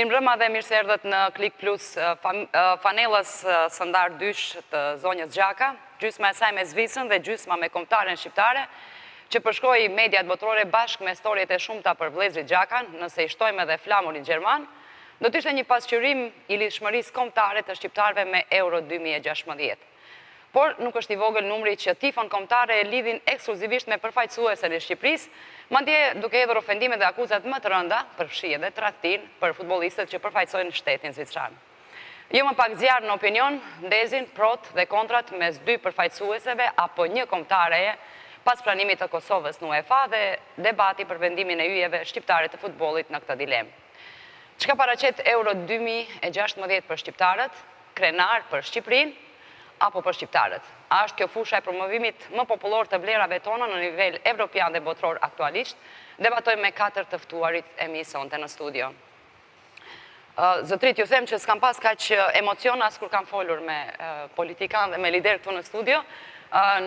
Mirëmbrëma dhe mirë se erdhët në Klik Plus fanellës së ndarë dysh të zonjës Xhaka, gjysma e saj me Zvicrën dhe gjysma me kombëtaren shqiptare, që përshkoi mediat botërore bashkë me storjet e shumta për vëllezërit Xhaka, nëse i shtojmë edhe flamurin gjerman, do të ishte një pasqyrim i lidhshmërisë kombëtare të shqiptarëve me Euro 2016. Por, nuk është i vogël numri që tifon kombëtare e lidhin ekskluzivisht me përfaqësuesen e Shqipërisë, madje duke hedhur ofendimet dhe akuzat më të rënda, përfshi edhe tradhtinë, për futbollistët që përfaqësojnë shtetin zvicran. Jo më pak zjarr në opinion ndezin prot dhe kontrat mes dy përfaqësueseve apo një kombëtareje pas pranimit të Kosovës në UEFA dhe debati për vendimin e yjeve shqiptare të futbollit në këtë dilemë. Çka paraqet Euro 2016 për shqiptarët? Krenar për Shqipërinë apo për shqiptarët? A është kjo fusha e promovimit më popullor të vlerave tona në nivel evropian dhe botëror aktualisht? Debatojmë me katër të ftuarit e mi sonte në studio. Zotërinj, ju them që s'kam pas kaq emocion as kur kam folur me politikanë dhe me liderë këtu në studio.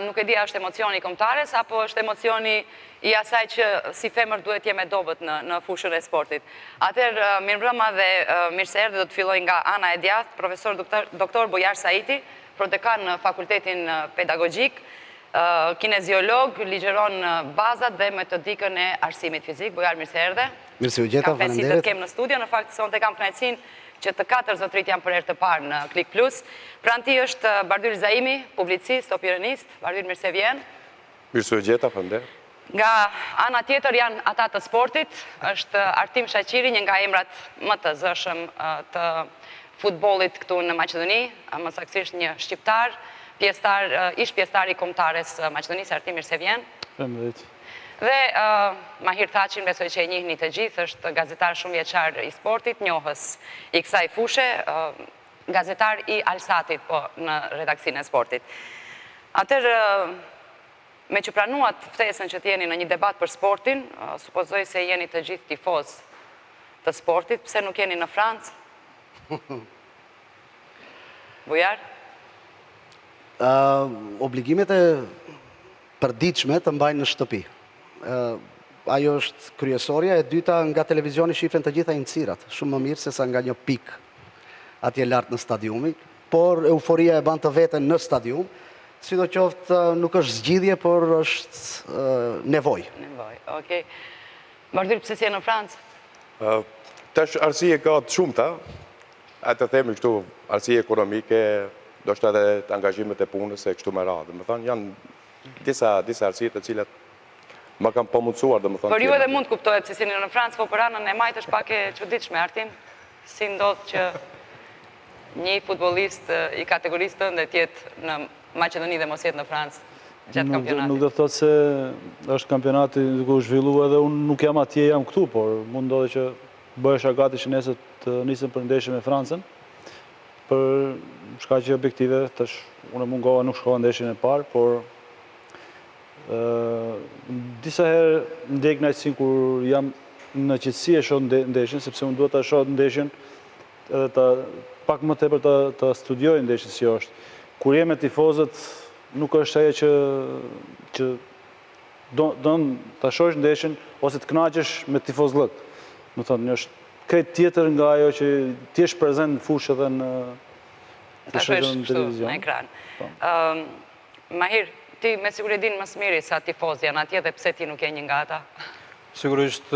Nuk e di a është emocioni i kombëtares apo është emocioni i asaj që si femër duhet të jem e dobët në në fushën e sportit. Atëherë, mirëmbrëma dhe mirë se erdhe, do të filloj nga ana e djathtë, profesor doktor Bujar Saiti, prodekan në Fakultetin Pedagogjik, kineziolog, ligjëron bazat dhe metodikën e arsimit fizik. Bujar, mirë se erdhe. Mirë se ju gjeta, faleminderit. Kam kënaqësi të të kem në studio, në fakt sonte kam kënaqësinë që të katër zotërinjtë janë për herë të parë në Klik Plus. Pranë tij është Bardhyl Zaimi, publicist, opinionist. Bardhyl, mirë se vjen. Mirë se ju gjeta, faleminderit. Nga ana tjetër janë ata të sportit, është Artim Shaqiri, një nga emrat më të zëshëm të futbollit këtu në Maqedoni, më saktësisht një shqiptar, pjesëtar, ish pjesëtar i kombëtares së Maqedonisë, Artim mirë se vjen. Faleminderit. Dhe Mahir Thaçin besoj që e njihni të gjithë, është gazetar shumëvjeçar i sportit, njohës i kësaj fushe, gazetar i Alsatit, po në redaksinë e sportit. Atëherë, meqë pranuat ftesën që të jeni në një debat për sportin, supozoj se jeni të gjithë tifozë të sportit, pse nuk jeni në Francë? Bujar? Obligimet e përditshme të mbajnë në shtëpi. Ajo është kryesorja, e dyta nga televizioni shifen të gjitha imtësirat, shumë më mirë sesa nga një pikë atje lart në stadium, por euforia e ban të veten në stadium, sidoqoftë nuk është zgjidhje, por është nevojë. Nevojë, okej. Bardhyl, pse s'je në Francë? Tash arsye ka të shumta, a të themi kështu, arsye ekonomike, ndoshta edhe angazhimet e punës e kështu me radhë. Domethënë, janë disa, disa arsye të cilat ma kanë pamundësuar, domethënë... Për ju edhe mund të kuptohet pse s'jeni në Francë, po për anën e majtë është pak e çuditshme, Artim, si ndodh që një futbollist i kategorisë tënde të jetë në Maqedoni dhe mos jetë në Francë gjatë kampionatit? Nuk do të thotë se është kampionati duke u zhvillu edhe unë nuk jam atje, jam këtu, por mund ndodhe që bëhesha gati që nesër të nisem për ndeshje me Francën, për shkaqe objektive, tash unë mungova nuk shkova ndeshjen e parë, por Disa herë ndjej kënaqësinë kur jam në qetësi e shoh ndeshjen, sepse unë dua ta shoh ndeshjen edhe ta pak më tepër ta ta studioj ndeshjen si është. Kur je me tifozët, nuk është ajo që që do don ta shohësh ndeshjen ose të kënaqesh me tifozllëk. Domethënë, është krejt tjetër nga ajo që të jesh prezent në fushë edhe në ta shohësh në televizion. Në ekran. Po. Mahir, ti me siguri e din më së miri sa tifozë janë atje dhe pse ti nuk je një nga ata? Sigurisht,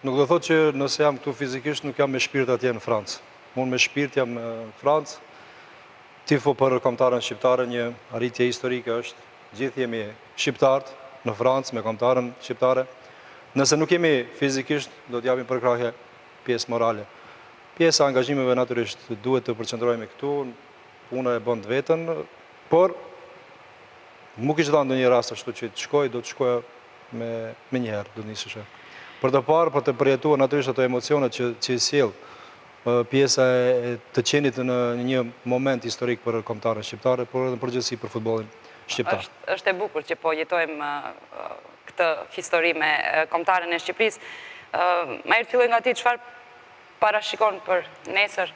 nuk do thotë që nëse jam këtu fizikisht nuk jam me shpirt atje në Francë. Unë me shpirt jam në Francë. Tifo për kombëtaren shqiptare një arritje historike është. Gjithë jemi shqiptarët në Francë me kombëtaren shqiptare. Nëse nuk jemi fizikisht, do të japim përkrahje pjesë morale. Pjesa e angazhimeve natyrisht duhet të përqendrohemi këtu, puna e bën të vetën, Por, m'u kish dhënë ndonjë rast ashtu që të shkoj, do të shkoja me menjëherë, do të nisesha. Për të parë, për të përjetuar natyrisht ato emocionet që, që i sjell pjesa e të qenit në një moment historik për kombëtaren shqiptare, por edhe në përgjithësi për futbollin shqiptar. Është, është e bukur që po jetojmë këtë histori me kombëtaren e Shqipërisë. Mahir, filloj nga ti, çfarë parashikon për nesër?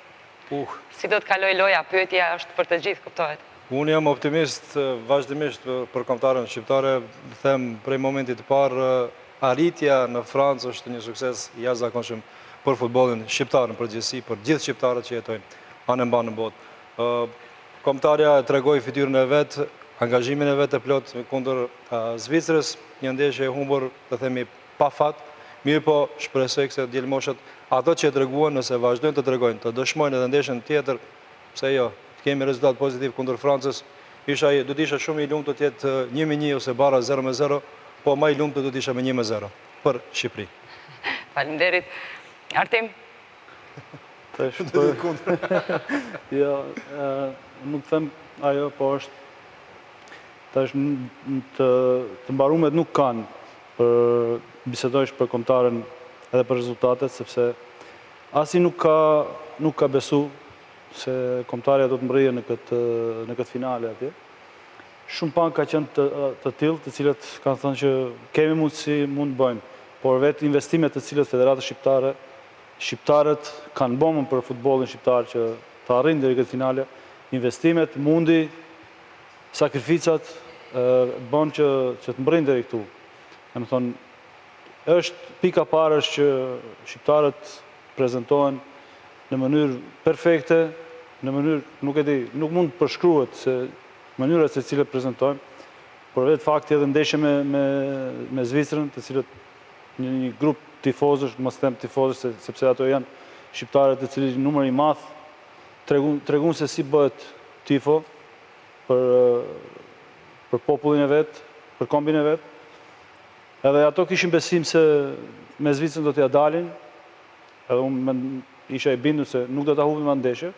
Uh. Si do të kalojë loja? Pyetja është për të gjithë, kuptohet. Unë jam optimist vazhdimisht për kombëtaren shqiptare, them prej momentit të parë, arritja në Francë është një sukses i jashtëzakonshëm. për futbollin shqiptar në përgjithësi, për gjithë shqiptarët që jetojnë anembanë në botë. Kombëtarja e tregoi fytyrën e vet, angazhimin e vet të plotë kundër Zvicrës, një ndeshje e humbur, të themi, pa fat, mirëpo shpresoj se djelmoshat ato që e treguan, nëse vazhdojnë të tregojnë, të dëshmojnë edhe ndeshjen tjetër, pse jo, të kemi rezultat pozitiv kundër Francës, isha, do të isha shumë i lumtur të jetë 1-1 ose baraz 0-0, po më i lumtur do të isha me 1-0 për Shqipërinë. Faleminderit. Artim? Tash po. Jo, nuk them ajo, po është tash të të mbarumet nuk kanë për bisedojsh për kombëtaren edhe për rezultatet, sepse asnjë nuk ka nuk ka besu se kombëtarja do të mbërrijë në këtë në këtë finale atje. Shumë pak ka qenë të, të tillë, të cilët kanë thënë që kemi mundësi, mund të bëjmë, por vetë investimet të cilët Federata Shqiptare, shqiptarët kanë bo për futbollin shqiptar që të arrijnë deri këtë finale, investimet, mundi, sakrificat bën që që të mbërrijnë deri këtu. Domethënë, është pika parë është që shqiptarët prezentohen në mënyrë perfekte, në mënyrë, nuk e di, nuk mund të përshkruhet se mënyra se cilët prezentojmë, por vetë fakti edhe ndeshje me, me, me Zvicrën, të cilët një, një grup tifozësh, mos them tifozësh, se, sepse ato janë shqiptarët të cilët një numër i madh, tregun, tregun se si bëhet tifo për, për popullin e vet, për kombin e vet. Edhe ato kishin besim se me Zvicrën do t'ia dalin, edhe unë isha i bindur se nuk do ta humbim atë ndeshje,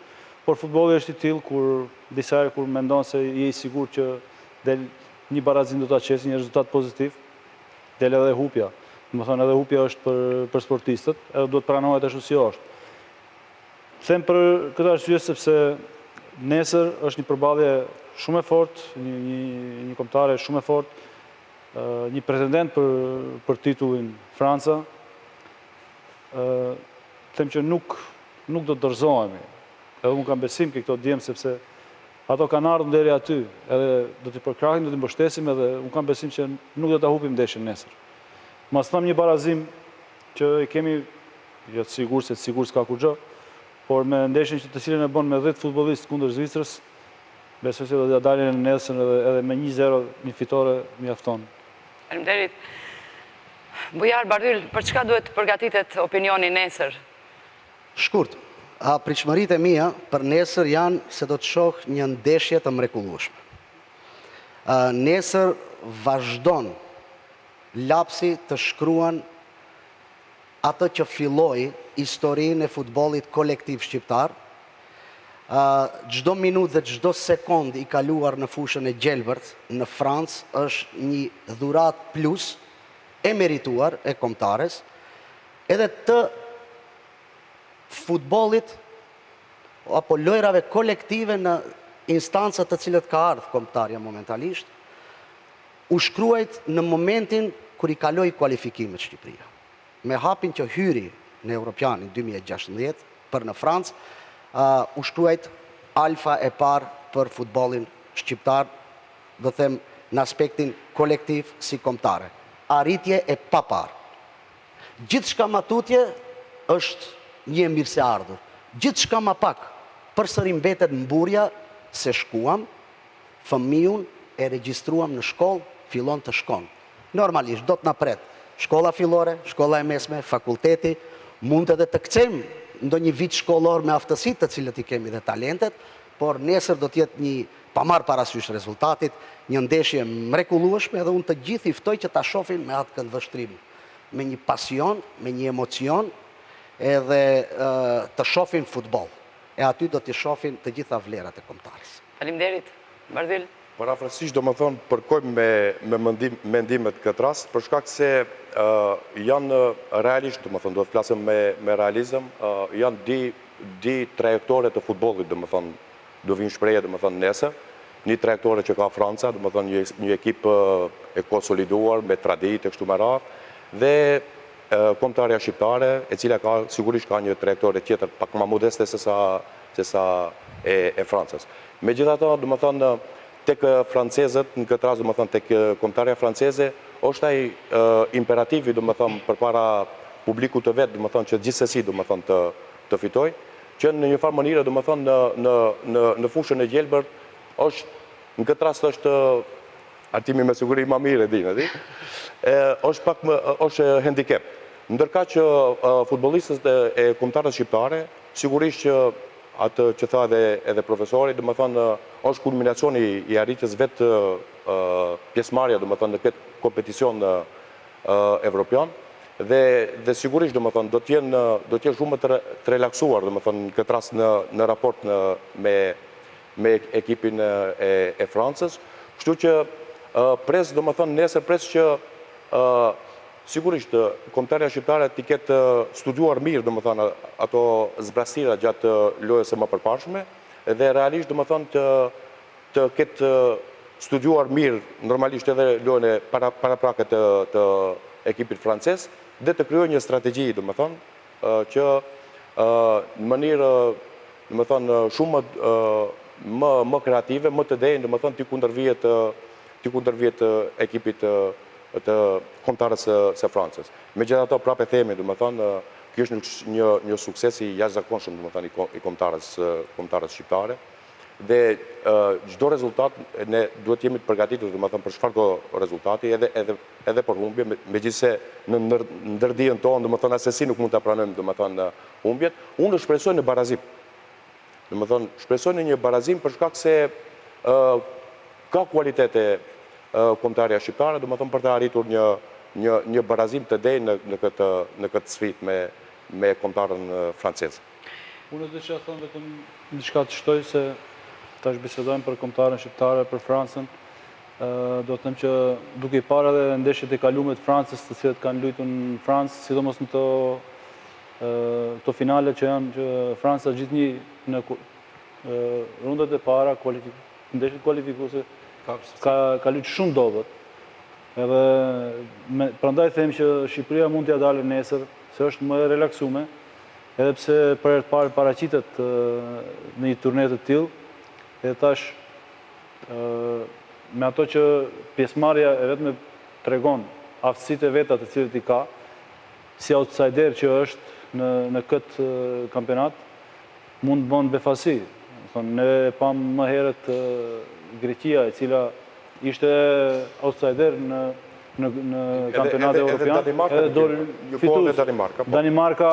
por futbolli është i tillë kur disa herë kur mendon se je i sigurt që del një barazim do ta qesin, një rezultat pozitiv, del edhe hupja. Domethënë edhe hupja është për për sportistët, edhe duhet pranohet ashtu si është. Them për këtë arsye sepse nesër është një përballje shumë e fortë, një një një kombëtare shumë e fortë, një pretendent për për titullin Franca. Ë them që nuk nuk do të dorëzohemi. Edhe unë kam besim ke këto djem sepse ato kanë ardhur deri aty, edhe do t'i përkrahim, do t'i mbështesim edhe unë kam besim që nuk do ta hupim ndeshjen nesër. Mos them një barazim që e kemi jo të sigurt se të sigurt s'ka kurrgjë, por me ndeshjen që të cilën e bën me 10 futbollistë kundër Zvicrës, besoj se do t'ia dalin nesër edhe edhe me 1-0 një fitore mjafton. Faleminderit. Bujar Bardhyl, për çka duhet të përgatitet opinioni nesër? Shkurt, a pritshmëritë e mia për nesër janë se do të shoh një ndeshje të mrekullueshme. Nesër vazhdon lapsi të shkruan atë që filloi historinë e futbollit kolektiv shqiptar, çdo minutë dhe çdo sekondë i kaluar në fushën e gjelbërt në Francë është një dhuratë plus e merituar e kombëtares, edhe të futbollit apo lojrave kolektive në instancat të cilët ka ardhë kombëtarja momentalisht, u shkruajt në momentin kur i kaloi kualifikimet Shqipëria. Me hapin që hyri në Europianin 2016 për në Francë, u shkruajt alfa e parë për futbollin shqiptar, do them në aspektin kolektiv si kombëtare. Arritje e paparë. Gjithçka ma tutje është një e mirëseardhur. Gjithçka ma pak përsëri mbetet mburrja se shkuam, fëmijun e regjistruam në shkollë, fillon të shkon. Normalisht do të na pret shkolla fillore, shkolla e mesme, fakulteti, mund edhe të kcejmë ndonjë vit shkollor me aftësitë të cilët i kemi dhe talentet, por nesër do të jetë një, pa marrë parasysh rezultatit, një ndeshje e mrekullueshme dhe unë të gjithë i ftoj që ta shohin me atë këndvështrim, me një pasion, me një emocion edhe të shohin futboll. E aty do t'i shohin të gjitha vlerat e kombëtares. Faleminderit. Bardhyl. Përafërsisht domethënë përkojmë me me mendim mendimet këtë rast për shkak se janë realisht domethënë do të flasim me me realizëm janë dy dy trajektore të futbollit domethënë do vinë shprehje domethënë nesër një trajektore që ka Franca domethënë një një ekip e konsoliduar me traditë e kështu me radhë dhe kombëtarja shqiptare e cila ka sigurisht ka një trajektore tjetër pak ma modeste se sa se sa e e Francës. Megjithatë, domethënë, tek francezët, në këtë rast, domethënë, tek kombëtarja franceze, është ai imperativi, domethënë, përpara publikut të vet, domethënë që gjithsesi domethënë të të fitojë, që në një farë mënyre domethënë në në në në fushën e gjelbër është në këtë rast është Artimi me siguri ma mirë e din, e di. E, është pak më është hendikep. Ndërkaq që futbollistët e, e kombëtares shqiptare, sigurisht që atë që tha edhe edhe profesori, domethënë është kulminacioni i arritjes vetë pjesëmarrja domethënë në këtë kompeticion evropian dhe dhe sigurisht domethënë do të jenë do të jenë shumë më të, të relaksuar domethënë në këtë rast në në raport në me me ekipin e e Francës, kështu që pres domethënë nesër pres që sigurisht kombëtarja shqiptare t'i ketë studiuar mirë domethënë ato zbrazëtira gjatë lojës së mëpërparshme dhe realisht domethënë të të ketë studiuar mirë normalisht edhe lojën e para paraprake të të ekipit francez dhe të krijojë një strategji domethënë që në mënyrë domethënë shumë më më më kreative, më të denjë, domethënë t'i kundërvihet t'i kundërvihet ekipit të të kombëtares së së Francës. Megjithatë prapë e themi, domethënë ky është një një një sukses i jashtëzakonshëm, domethënë i kombëtares kombëtares shqiptare. Dhe çdo rezultat ne duhet të jemi të përgatitur, domethënë për çfarëdo rezultati, edhe edhe edhe për humbje, megjithëse në ndërdijen tonë, domethënë assesi nuk mund ta pranojmë, domethënë humbjet. Unë shpresoj në barazim. Domethënë shpresoj në një barazim për shkak se ë ka kualitete kombëtarja shqiptare, domethënë për të arritur një një një barazim të denjë në në këtë në këtë sfidë me me kombëtaren franceze. Unë desha të them vetëm diçka të shtoj se tash bisedojmë për kombëtaren shqiptare, për Francën. Do të them që duke i parë edhe ndeshjet e kalume të Francës, të cilat kanë luajtur në Francë, sidomos në këto këto finale që janë që Franca gjithnjë në rundet e para kualifik, ndeshjet kualifikuese ka ka luajtur shumë dobët. Edhe me, prandaj them që Shqipëria mund t'ia dalë nesër, se është më e relaksume, Edhe pse për herë të parë paraqitet në një turne të tillë, edhe tash me ato që pjesëmarrja e vetme tregon aftësitë e veta të cilat i ka, si outsider që është në në këtë kampionat, mund të bën befasi. Thonë, ne e pamë më herët Greqia, e cila ishte outsider në në në kampionatin evropian, edhe doli fitues. Danimarka, po. Danimarka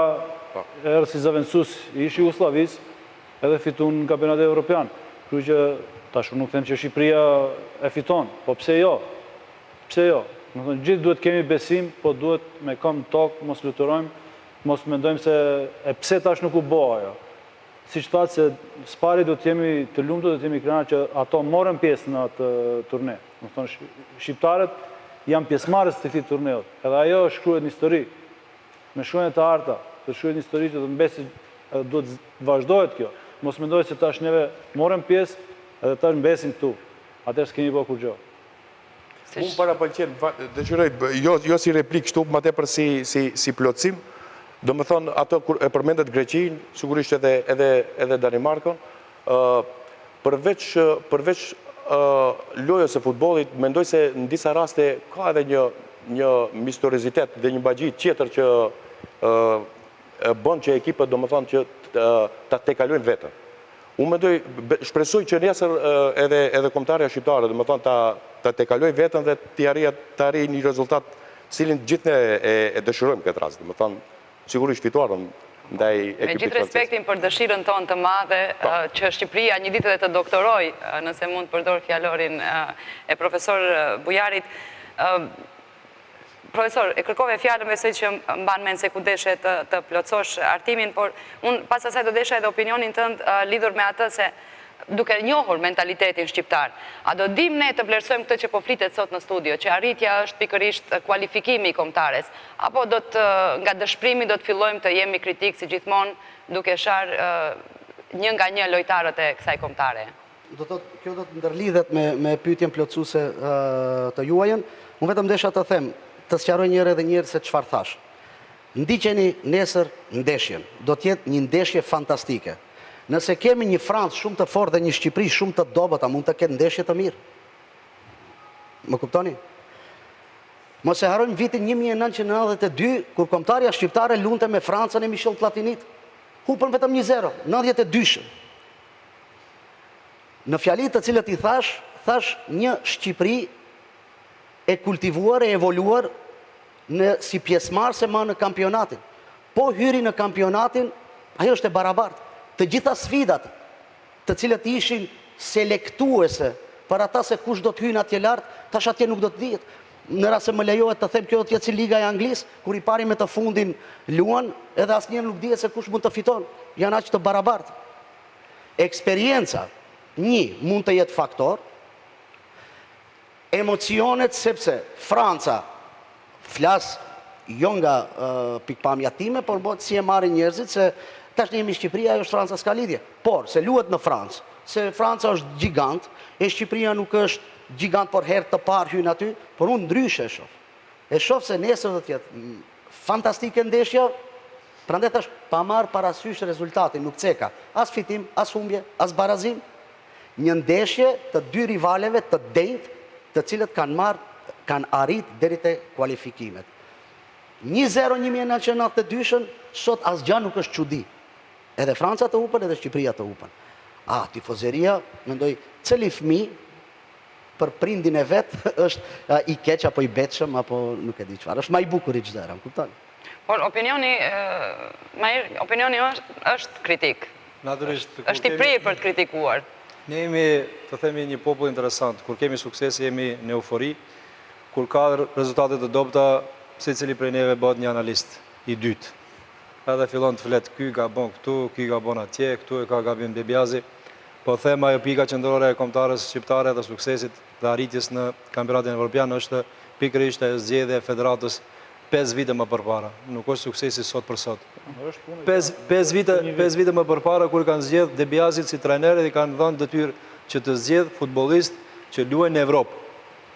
po. erdhi si zëvendësues i ish Jugosllavisë, edhe fitun në kampionatin evropian. Kështu që tash unë nuk them që Shqipëria e fiton, po pse jo? Pse jo? Domethënë gjithë duhet kemi besim, po duhet me këmbë në tokë, mos fluturojmë, mos mendojmë se e pse tash nuk u bo ajo. Siç thatë se së pari duhet të jemi të lumtur dhe të jemi krenar që ato morën pjesë në atë turne. Domethënë shqiptarët janë pjesëmarrës të këtij turneut. Edhe ajo shkruhet në histori. Me shkronja të arta, do të shkruhet në histori që do të mbesi edhe duhet të vazhdohet kjo. Mos mendohet se tash neve morëm pjesë edhe tash mbesim këtu. Atëherë s'kemi bërë kurrgjë. Mu më parapëlqen, dëshiroj, jo, jo si replikë kështu, ma tepër si, si, si plotësim, domethënë, ato kur e përmendët Greqinë, sigurisht edhe, edhe, edhe Danimarkën, përveç, përveç lojës së futbollit, mendoj se në disa raste ka edhe një, një misteriozitet dhe një magji tjetër që bën që ekipet, domethënë, që ta tejkalojnë veten. Unë mendoj, shpresoj që nesër edhe edhe kombëtarja shqiptare, domethënë ta ta tejkalojë veten dhe t'i arrijë të arrijë një rezultat të cilin të gjithë ne e e dëshirojmë këtë rast, domethënë sigurisht fitoren ndaj Me ekipit gjithë francez. respektin për dëshirën tonë të madhe Po. që Shqipëria një ditë edhe të doktorojë, nëse mund të përdor fjalorin e profesor Bujarit, Profesor, e kërkove fjalën, besoj që mban mend se ku deshe të, të plotësosh Artimin, por unë pas asaj do desha edhe opinionin tënd lidhur me atë se duke njohur mentalitetin shqiptar, a do dim ne të vlerësojmë këtë që po flitet sot në studio, që arritja është pikërisht kualifikimi i kombëtares, apo do të nga dëshpërimi do të fillojmë të jemi kritikë si gjithmonë duke sharë një nga një lojtarët e kësaj kombëtare? Do të thotë, kjo do të ndërlidhet me me pyetjen plotësuese të juajën. Unë vetëm desha të them, të sqaroj një herë edhe një herë se çfarë thashë. Ndiqeni nesër ndeshjen. Do të jetë një ndeshje fantastike. Nëse kemi një Francë shumë të fortë dhe një Shqipëri shumë të dobët, a mund të ketë ndeshje të mirë? Më kuptoni? Mos e harrojmë vitin 1992, kur kombëtarja shqiptare lunte me Francën e Michel Platinit. Hupën vetëm 1-0, 92-shën. Në fjali të cilët i thash, thash një Shqipëri e kultivuar, e evoluar në si pjesëmarrëse më në kampionatin. Po hyri në kampionatin, ajo është e barabartë. Të gjitha sfidat të cilët ishin selektuese për ata se kush do të hyjnë atje lart, tash atje nuk do të dihet. Në rast se më lejohet të them, kjo do të jetë si Liga e Anglisë, kur i pari me të fundin luan, edhe asnjëherë nuk dihet se kush mund të fiton. Janë aq të barabartë. Eksperienca, një, mund të jetë faktor, Emocionet sepse Franca, flas jo nga pikëpamja time, por po si e marrin njerëzit se tash ne jemi Shqipëria, ajo është Franca s'ka lidhje. Por se luhet në Francë, se Franca është gjigant, e Shqipëria nuk është gjigant, por herë të parë hyn aty, por unë ndryshe e shoh. E shoh se nesër do të jetë fantastike ndeshja, prandaj thash pa marrë parasysh rezultatin, nuk ceka as fitim, as humbje, as barazim, Një ndeshje të dy rivaleve të denjtë të cilët kanë marrë kanë arrit deri te kualifikimet. Një zero 1992-shën, sot asgjë nuk është çudi. Edhe Franca të hupën, edhe Shqipëria të hupën. A, tifozeria, mendoj, cili fëmijë për prindin e vet është i keq apo i betshëm apo nuk e di çfarë. Është ma i bukuri çdo herë, më kupton? Por opinioni, opinioni është kritik. Natyrisht, është i prirë për të kritikuar. Ne jemi, të themi, një popull interesant. Kur kemi sukses, jemi në eufori. Kur ka rezultate të dobëta, secili prej neve bëhet një analist i dytë. Edhe fillon të flet, ky gabon këtu, ky gabon atje, këtu e ka gabim De Biazi. Po them ajo pika qendrore e kombëtares shqiptare dhe suksesit dhe arritjes në kampionatin evropian është pikërisht ajo zgjedhja e federatës 5 vite më përpara. Nuk është suksesi sot për sot. 5 vite, 5 vite më përpara kur kanë zgjedh De Biazin si trajner dhe i kanë dhënë detyrë që të zgjedh futbollistë që luajnë në Evropë.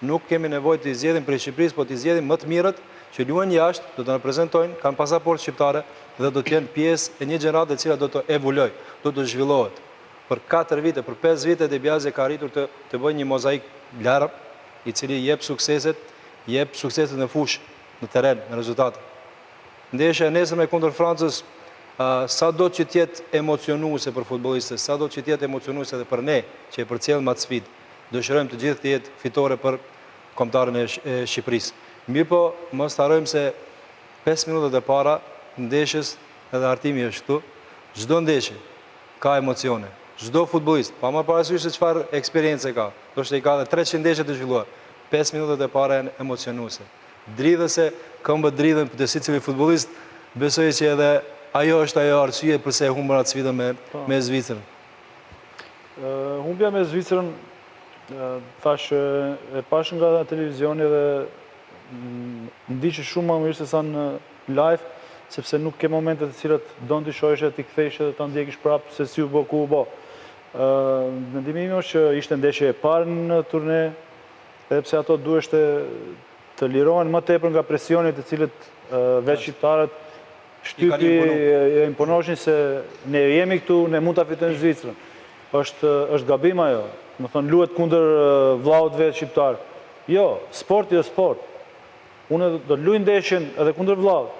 Nuk kemi nevojë të zgjedhim prej Shqipërisë, po të zgjedhim më të mirët që luajnë jashtë, do të na reprezentojnë, kanë pasaportë shqiptare dhe do të jenë pjesë e një gjenerate e cila do të evoluojë, do të zhvillohet. Për 4 vite, për 5 vite De Biazi ka arritur të të bëjë një mozaik larg, i cili jep sukseset, jep sukseset në fushë, në terren, në rezultate. Ndeshja e nesërme kundër Francës, sado që të jetë emocionuese për futbollistët, sado që të jetë emocionuese edhe për ne që e përcjellim atë sfidë, dëshirojmë të gjithë të jetë fitore për kombëtaren e Shqipërisë. Mirëpo, mos të harrojmë se 5 minutat e para ndeshjes edhe Artimi është këtu, çdo ndeshje ka emocione. Çdo futbollist, pa marrë parasysh se çfarë eksperience ka, ndoshta i ka edhe 300 ndeshje të zhvilluar, 5 minutat e para janë emocionuese. Dridhëse, këmbët dridhen te secili futbollist, besoj që edhe ajo është ajo arsye përse e humbën atë sfidën me po. me Zvicrën. Humbja me Zvicrën, thash e pash nga televizioni dhe ndiqe shumë më mirë se sa në live, sepse nuk ke momente të cilat don t'i shohësh e t'i kthesh edhe ta ndjekish prapë se si u bë, ku u bë. Mendimi im është që ishte ndeshje e parë në turne, edhe pse ato duheshte të lirohen më tepër nga presioni të cilët vetë shqiptarët shtypi e imponoshin se ne jemi këtu, ne mund ta fitojmë Zvicrën. Është është gabim ajo. Domethënë luhet kundër vllaut vet shqiptar. Jo, sporti është sport. Unë do të luaj ndeshjen edhe kundër vllaut.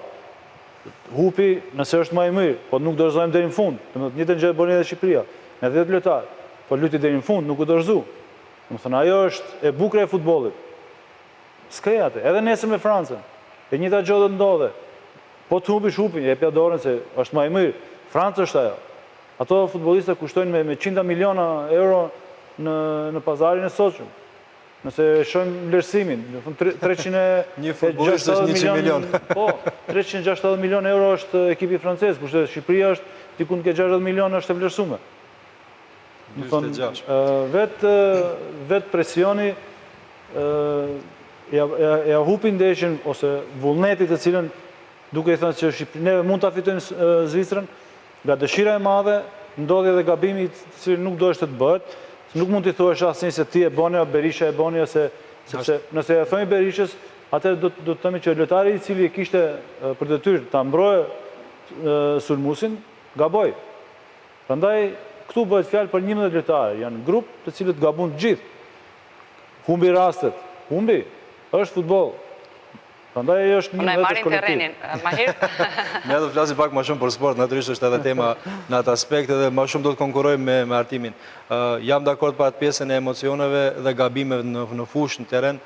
Hupi nëse është më i mirë, po nuk dorëzohem deri në fund. Domethënë të njëjtën gjë e bëri edhe Shqipëria, me 10 lojtarë, po luajti deri në fund, nuk u dorëzu. Domethënë ajo është e bukura e futbollit. S'ke atë, edhe nesër me Francën. E njëjta gjë do të ndodhe. Po të hupish hupi, jepja dorën se është më i mirë. Franca është ajo. Ato futbollista kushtojnë me me qindra miliona euro në në pazarin e sotshëm. Nëse e shohim vlerësimin, domethënë 360 milion, po, 360 milion euro është ekipi francez, kurse Shqipëria është diku në 60 milion është e vlerësume. Domethënë, vetë vetë presioni ja ja hupi ndeshjen ose vullneti të cilën duke i thënë që Shqipëri neve mund ta fitojmë Zvicrën, Nga dëshira e madhe, ndodhi edhe gabimi i cili nuk duheshte të bëhet, nuk mund t'i thuash asnjë se ti e bone, o Berisha e boni ose sepse nëse ia themi Berishës, atëherë do do të themi që lojtari i cili e kishte për detyrë ta mbrojë sulmuesin, gaboi. Prandaj këtu bëhet fjalë për 11 lojtarë, janë grup të cilët gabun të gjithë. Humbi rastet, humbi, është futboll. Prandaj ajo është një vetë kolektiv. Po na e marrin terrenin, Mahir? Ne do të flasim pak më shumë për sport, natyrisht është edhe tema në atë aspekt edhe më shumë do të konkurrojmë me, me Artimin. Jam dakord për atë pjesën e emocioneve dhe gabimeve në, në fushë, në terren,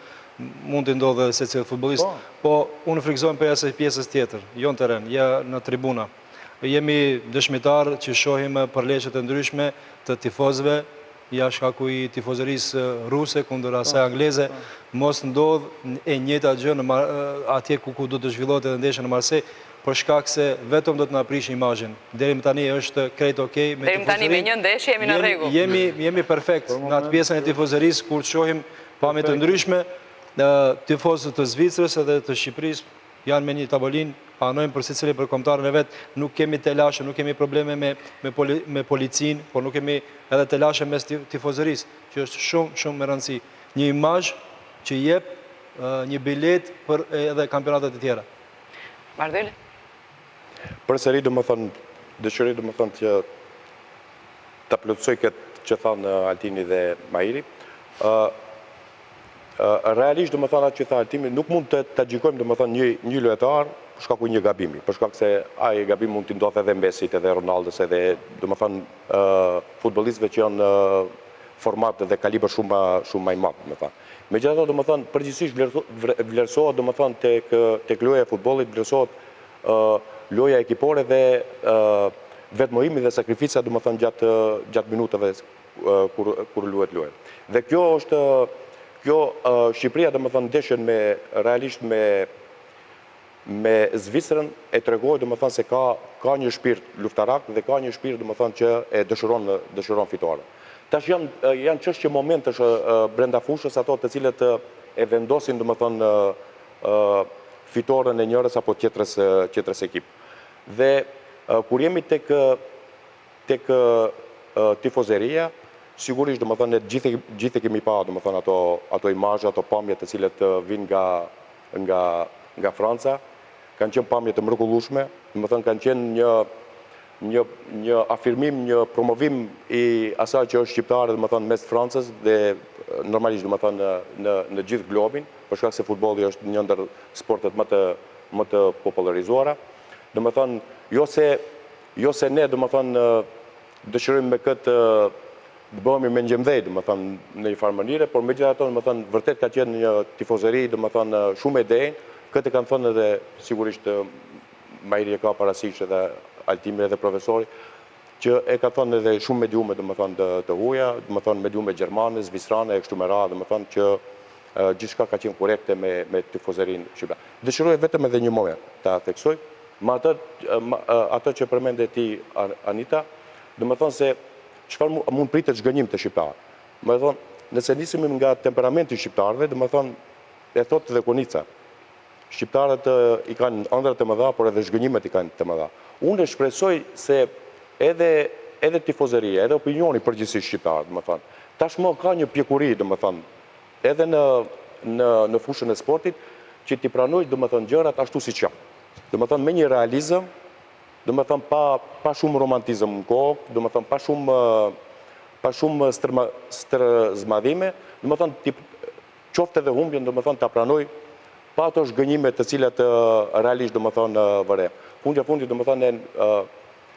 mund t'i ndodhë edhe secilit futbollist, po, po unë frikësohem prej asaj pjesës tjetër, jo në terren, ja në tribuna. Jemi dëshmitarë që shohim përleshjet e ndryshme të tifozëve, ja shkaku i tifozërisë ruse kundër asaj po, angleze, po. mos ndodh e njëjta gjë në atje ku ku do të zhvillohet edhe ndeshja në Marsejë, për shkak se vetëm do të na prishë imazhin. Deri më tani është krejt okay me tifozërinë. Deri më tani me një ndeshje jemi në rregull. Jemi jemi perfekt në atë pjesën e tifozërisë kur shohim pamje të ndryshme, tifozë të Zvicrës edhe të Shqipërisë janë me një tavolinë, anojnë për secili për kombëtaren e vet, nuk kemi telashe, nuk kemi probleme me me poli, me policinë, por nuk kemi edhe telashe mes tifozërisë, që është shumë shumë me rëndësi. Një imazh që jep një biletë për edhe kampionatet e tjera. Bardhyl? Përsëri domethënë, dëshiroj domethënë që ta plotësoj këtë që thanë Altini dhe Mahiri. Ë Realisht, domethënë atë që tha Altini, nuk mund të ta gjykojmë domethënë një një lojtar për shkaku një gabimi, për shkak se ai gabim mund t'i ndodhë edhe Messit, edhe Ronaldos, edhe domethënë futbollistëve që janë format dhe kalibër shumë më shumë më i madh, domethënë. Megjithatë, domethënë përgjithësisht vlerësohet domethënë tek tek loja e futbollit vlerësohet loja ekipore dhe vetëmohimi dhe sakrifica domethënë gjatë gjatë minutave kur kur luhet loja. Dhe kjo është kjo Shqipëria domethënë ndeshjen me realisht me me Zvicrën e tregoi domethënë se ka ka një shpirt luftarak dhe ka një shpirt domethënë që e dëshiron dëshiron fitoren. Tash janë janë çështje momentesh brenda fushës ato të cilët e vendosin domethënë fitoren e njërës apo tjetrës tjetrës ekip. Dhe kur jemi tek Tek tifozeria, sigurisht domethënë ne të gjithë gjithë e kemi pa domethënë ato ato imazhe, ato pamje të cilat vijnë nga nga nga Franca, kanë qenë pamje të mrekullueshme, domethënë kanë qenë një një një afirmim, një promovim i asaj që është shqiptare, domethënë mes Francës dhe normalisht domethënë në në në gjithë globin, për shkak se futbolli është një ndër sportet më të më të popullarizuara. Domethënë, jo se Jo se ne, domethënë, dëshirojmë me këtë të bëhemi mendjemëdhenj, domethënë, në një farë mënyre, por megjithatë, domethënë, vërtet ka qenë një tifozeri, domethënë, shumë e denjë, këtë e kanë thënë edhe sigurisht Mahiri e ka parasysh edhe Altini edhe profesori, që e ka thënë edhe shumë mediume, domethënë, të, të huaja, domethënë, mediume gjermane, zvicerane e kështu me radhë, domethënë, që gjithçka ka qenë korrekte me, me tifozerinë shqiptare. Dëshiroj vetëm edhe një moment ta theksoj, Me atë, atë që përmende ti Anita, domethënë se çfarë mund pritet zhgënjim te shqiptarët. Domethënë, nëse nisemi nga temperamenti i shqiptarëve, domethënë e thotë dhe Konica. Shqiptarët i kanë ëndrrat e mëdha, por edhe zhgënjimet i kanë të mëdha. Unë shpresoj se edhe edhe tifozeria, edhe opinioni përgjithësisht shqiptar, domethënë, tashmë ka një pjekuri, domethënë, edhe në në në fushën e sportit që t'i pranojë domethënë gjërat ashtu siç janë. Domethënë me një realizëm, domethënë pa pa shumë romantizëm në kokë, domethënë pa shumë pa shumë stërma, stërzmadhime, domethënë t'i qoftë edhe humbjen, domethënë ta pranojë pa ato zhgënjime të cilat realisht domethënë vëre. Fundja fundit domethënë ne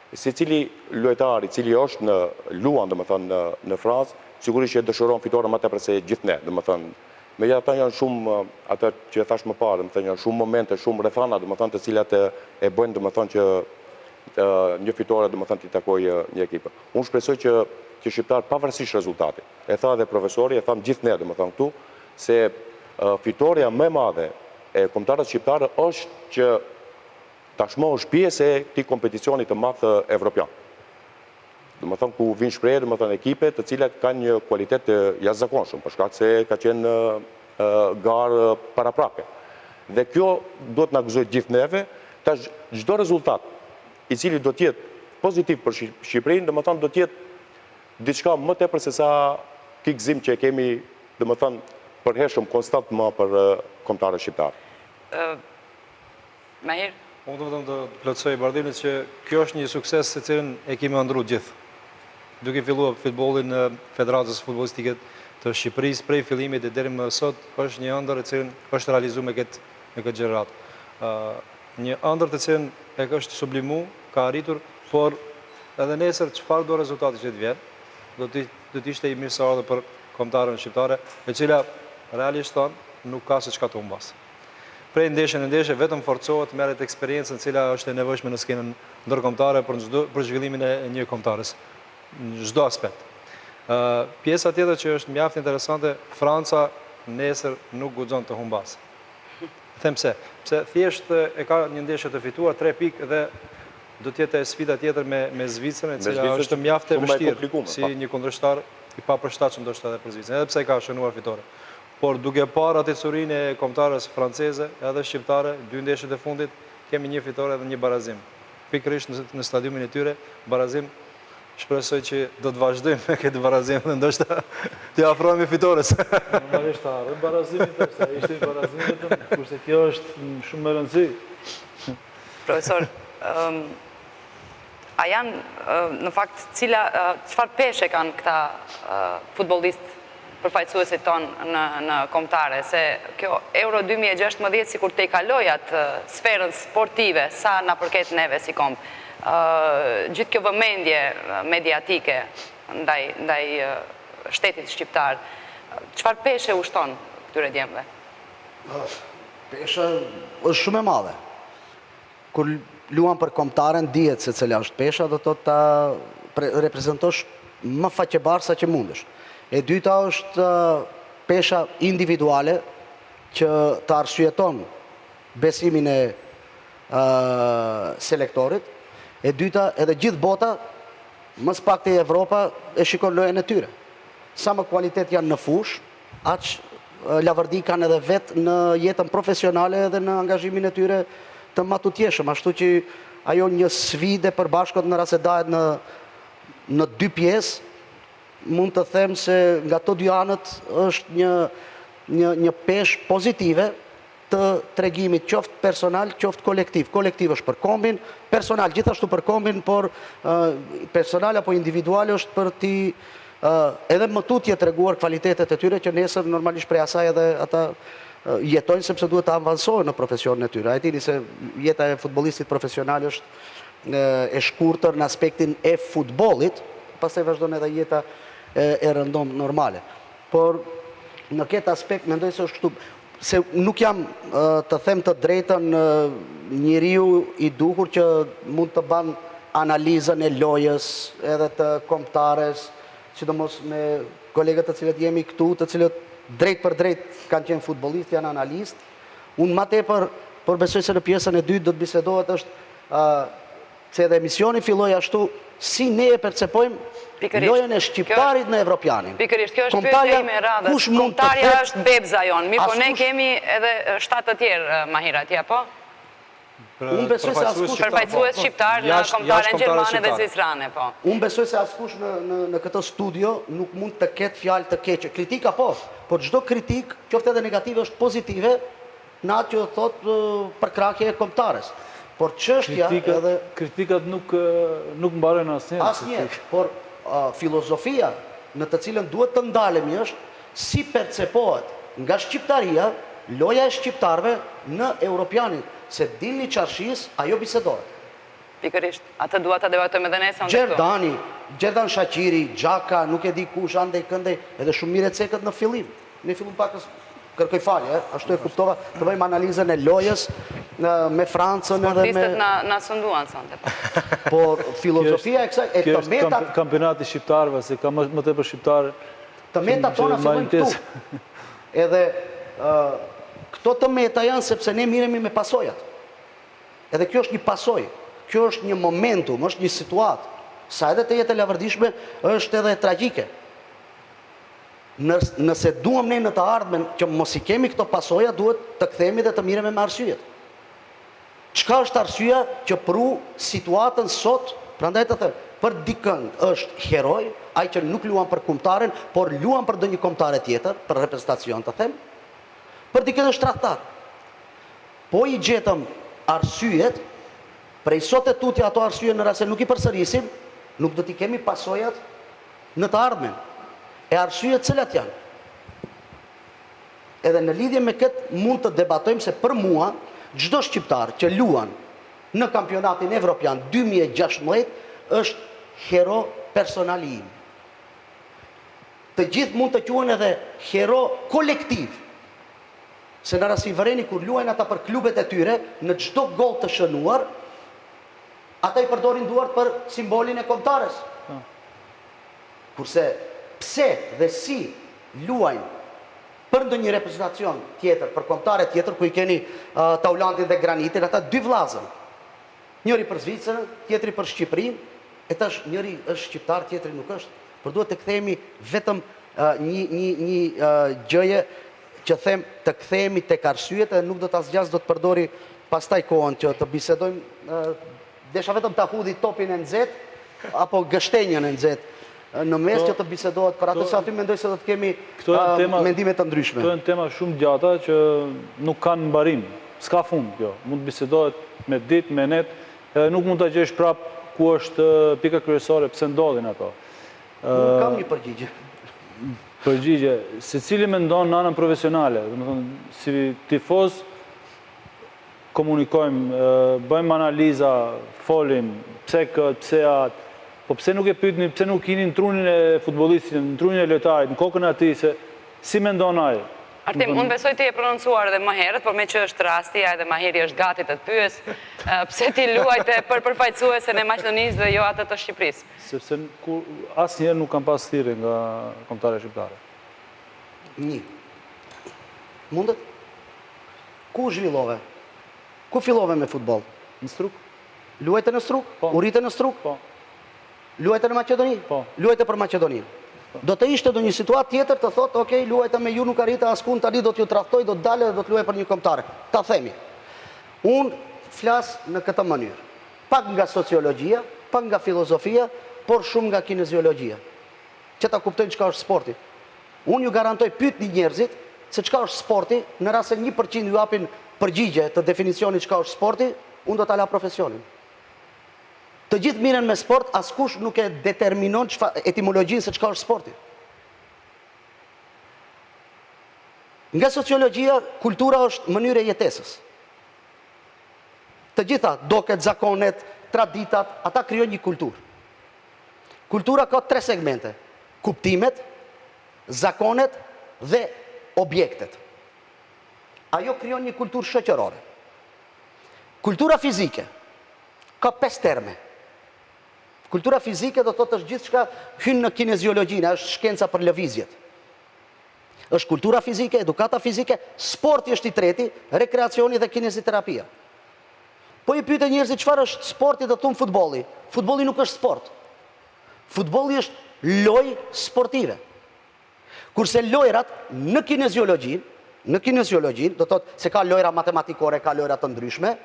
Secili lojtar i cili është në luan domethënë në në Francë, sigurisht që e dëshiron fitoren më tepër se gjithë ne, domethënë. Megjithatë janë shumë atë që e thashë më parë, domethënë janë shumë momente, shumë rrethana, domethënë të cilat e bëjnë domethënë që një fitore domethënë t'i takojë një ekipi. Unë shpresoj që që shqiptarët pavarësisht rezultatit, e tha edhe profesori, e thamë gjithë ne domethënë këtu, se fitorja më e madhe e kombëtares shqiptare është që Tashmë është pjesë e këtij kompeticioni të madh evropian. Domethënë ku vijnë shprehje, domethënë ekipe të cilat kanë një kualitet të jashtëzakonshëm, për shkak se ka qenë garë paraprake. Dhe kjo duhet të na gëzojë gjithë neve, tash çdo rezultat i cili do të jetë pozitiv për Shqipërinë, domethënë do të jetë diçka më tepër se sa ky gëzim që e kemi, domethënë përhershëm konstant më për kombëtaren shqiptare. Mahir? Unë do vetëm të plotësoj Bardhilin që kjo është një sukses të cilin e kemi ëndrru gjithë. Duke filluar futbollin në Federatës Futbollistike të Shqipërisë prej fillimit e deri më sot është një ëndërr e cilën është realizuar me këtë. në këtë gjeneratë. Një ëndërr të cilën e është sublimu, ka arritur, por edhe nesër çfarëdo rezultati që të vjen, do të do të ishte i mirëseardhur për kombëtaren shqiptare, e cila realisht thënë nuk ka se çka të humbasë. Prej ndeshje në ndeshje vetëm forcohet, merret eksperiencën e cila është e nevojshme në skenën ndërkombëtare për çdo për zhvillimin e një kombëtares në çdo aspekt. Ë pjesa tjetër që është mjaft interesante, Franca nesër nuk guxon të humbasë. Them pse? Pse thjesht e ka një ndeshje të fituar, 3 pikë dhe do të jetë sfida tjetër me me Zvicrën, e cila është mjaft e vështirë si po. një kundërshtar i papërshtatshëm ndoshta edhe për Zvicrën, edhe pse ka shënuar fitore. Por duke parë atë ecurinë e kombëtares franceze edhe shqiptare, dy ndeshjet e fundit, kemi një fitore dhe një barazim. Pikërisht në, në stadiumin e tyre, barazim shpresoj që do të vazhdojmë me këtë barazim dhe ndoshta t'i afrohemi fitores. Normalisht ta harrojmë barazimin tash, se ishte një barazim vetëm, kurse kjo është shumë me rëndësi. Profesor, a janë në fakt cila çfarë peshe kanë këta futbollistë përfaqësuesit tonë në në kombëtare, se kjo Euro 2016 sikur tejkaloi atë sferën sportive sa na përket neve si komb. Gjithë kjo vëmendje mediatike ndaj ndaj shtetit shqiptar, çfarë peshe u shton këtyre djemve? Pesha është shumë e madhe. Kur luan për kombëtaren dihet se cila është pesha, do të thotë ta reprezentosh më faqebardhë sa që mundesh. E dyta është pesha individuale që të arsyeton besimin e selektorit. E dyta edhe gjithë bota, më së pakti Evropa e shikon lojën e tyre. Sa më kualitet janë në fushë, Aq lavërdi kanë edhe vetë në jetën profesionale edhe në angazhimin e tyre të matutjeshëm, ashtu që ajo një sfidë e përbashkët në rast se dahet në në dy pjesë, mund të them se nga të dy anët është një një një peshë pozitive të tregimit qoftë personal, qoftë kolektiv. Kolektiv është për kombin, personal gjithashtu për kombin, por personal apo individual është për t'i edhe më tutje treguar kvalitetet e tyre që nesër normalisht prej asaj edhe ata jetojnë sepse duhet të avansohen në profesionin e tyre. A e dini se jeta e futbollistit profesional është e shkurtër në aspektin e futbollit, pastaj vazhdon edhe jeta e rëndomtë normale. Por në këtë aspekt mendoj se është kështu. Se nuk jam të them të drejtën njeriu i duhur që mund të ban analizën e lojës edhe të kombëtares, sidomos me kolegët të cilët jemi këtu, të cilët drejtpërdrejt kanë qenë futbollistë, janë analistë. Unë ma tepër, por besoj se në pjesën e dytë do të bisedohet është Se edhe emisioni filloi ashtu si ne e percepojmë lojën e shqiptarit në Evropianin. Pikërisht, kjo është pyetja ime e radhës. Kombëtarja është bebëza jonë, mirëpo ne kemi edhe shtatë të tjerë Mahir atje, apo? Unë besoj se askush përfaqësues shqiptar në kombëtaren gjermane dhe zvicerane, po. Unë besoj se askush në në në këtë studio nuk mund të ketë fjalë të keqe. Kritika po, por çdo kritikë, qoftë edhe negative është pozitive Në atë që do të thotë përkrahje e kombëtares. Por çështja edhe Kritikat nuk nuk mbarojnë asnjëherë. Asnjëherë, por filozofia në të cilën duhet të ndalemi është si percepohet nga shqiptaria loja e shqiptarëve në Europianin, se dilni çarshisë, ajo bisedohet. Pikërisht, atë dua ta debatojmë edhe ne sonte këtu. Xherdani, Xherdan Shaqiri, Xhaka, nuk e di kush, andej këndej, edhe shumë mirë e cekët në fillim. Ne fillum pakës, kërkoj falje, ë, ashtu e kuptova, të bëjmë analizën e lojës me Francën edhe me Sportistët na na sunduan sonte, po. Por filozofia e kësaj, e të metat Kjo është kampionati i shqiptarëve, se ka më më tepër shqiptarë Të metat tona fillojnë këtu. Edhe këto të meta janë sepse ne miremi me pasojat. Edhe kjo është një pasojë, kjo është një momentum, është një situatë. Sa edhe të jetë e lavërdishme, është edhe tragjike. Nëse duam ne në të ardhmen që mos i kemi këto pasoja, duhet të kthehemi dhe të miremi me arsyet. Çka është arsyeja që pru situatën sot, prandaj të them, për dikënd është heroj, ai që nuk luan për kombëtaren, por luan për ndonjë kombëtare tjetër, për reprezentacion të them, për dikënd është tradhtar. Po i gjetëm arsyet, prej sot e tutje ato arsye në rast se nuk i përsërisim, nuk do t'i kemi pasojat në të ardhmen. E arsyet cilat janë? Edhe në lidhje me këtë mund të debatojmë se për mua çdo shqiptar që luan në kampionatin evropian 2016 është hero personal i imi. Të gjithë mund të quhen edhe hero kolektiv. Se në rast se i vëreni kur luajnë ata për klubet e tyre, në çdo gol të shënuar, ata i përdorin duart për simbolin e kombëtares. Po. Kurse pse dhe si luajnë për ndonjë reprezentacion tjetër, për kombëtare tjetër ku i keni Taulantin dhe Granitin, ata dy vllazën. Njëri për Zvicrën, tjetri për Shqipërinë, e tash njëri është shqiptar, tjetri nuk është. Por duhet të kthehemi vetëm një një një gjëje që them të kthehemi tek arsyet edhe nuk do ta zgjas do të përdori pastaj kohën që të bisedojmë desha vetëm ta hudhi topin e nxehtë apo gështenjën e nxehtë në mes që të bisedohet për atë se aty mendoj se do të kemi mendime të ndryshme. Këto janë tema shumë të gjata që nuk kanë mbarim. S'ka fund kjo. Mund të bisedohet me ditë, me net, edhe nuk mund ta gjesh prapë ku është pika kryesore pse ndodhin ato. Unë kam një përgjigje. Përgjigje, secili mendon në anën profesionale, domethënë si tifoz komunikojmë, bëjmë analiza, folim, pse këtë, pse atë, po pse nuk e pyetni, pse nuk hini në trunin e futbollistit, në trunin e lojtarit, në kokën e atij se si mendon ai. Artim, unë besoj ti e prononcuar edhe më herët, por meqë është rasti, ja edhe Mahiri është gati të të pyesë, pse ti luajte për përfaqësuesen e Maqedonisë dhe jo atë të Shqipërisë? Sepse asnjëherë nuk kam pas thirrje nga Kombëtarja Shqiptare. Një. Mundet? Ku u zhvillove? Ku fillove me futboll? Në Strugë. Luajte në Strugë? Po. U rrite në Strugë? Po. Luajte në Maqedoni? Po. Luajte për Maqedoninë. Po. Do të ishte ndonjë situatë tjetër të thotë, ok, luajta me ju nuk arrita askund, tani do t'ju tradhtoj, do të dal dhe do të luaj për një kombëtare. Ta themi. Unë flas në këtë mënyrë. Pak nga sociologjia, pak nga filozofia, por shumë nga kineziologjia. Që ta kuptojnë çka është sporti. Unë ju garantoj pyetni njerëzit se çka është sporti, në rast se 1% ju japin përgjigje të definicionit çka është sporti, unë do ta la profesionin. Të gjithë mirren me sport, askush nuk e determinon çfarë etimologjinë se çka është sporti. Nga sociologjia, kultura është mënyrë e jetesës. Të gjitha doket, zakonet, traditat, ata krijojnë një kulturë. Kultura ka tre segmente: kuptimet, zakonet dhe objektet. Ajo krijon një kulturë shoqërore. Kultura fizike Ka pesë terme. Kultura fizike do të thotë është gjithçka hyn në kineziologjinë, është shkenca për lëvizjet. Është kultura fizike, edukata fizike, sporti është i treti, rekreacioni dhe kineziterapia. Po i pyete njerëzit çfarë është sporti do të thonë futbolli. Futbolli nuk është sport. Futbolli është lojë sportive. Kurse lojrat në kineziologjinë, në kineziologjinë, do të thotë se ka lojra matematikore, ka lojra të ndryshme,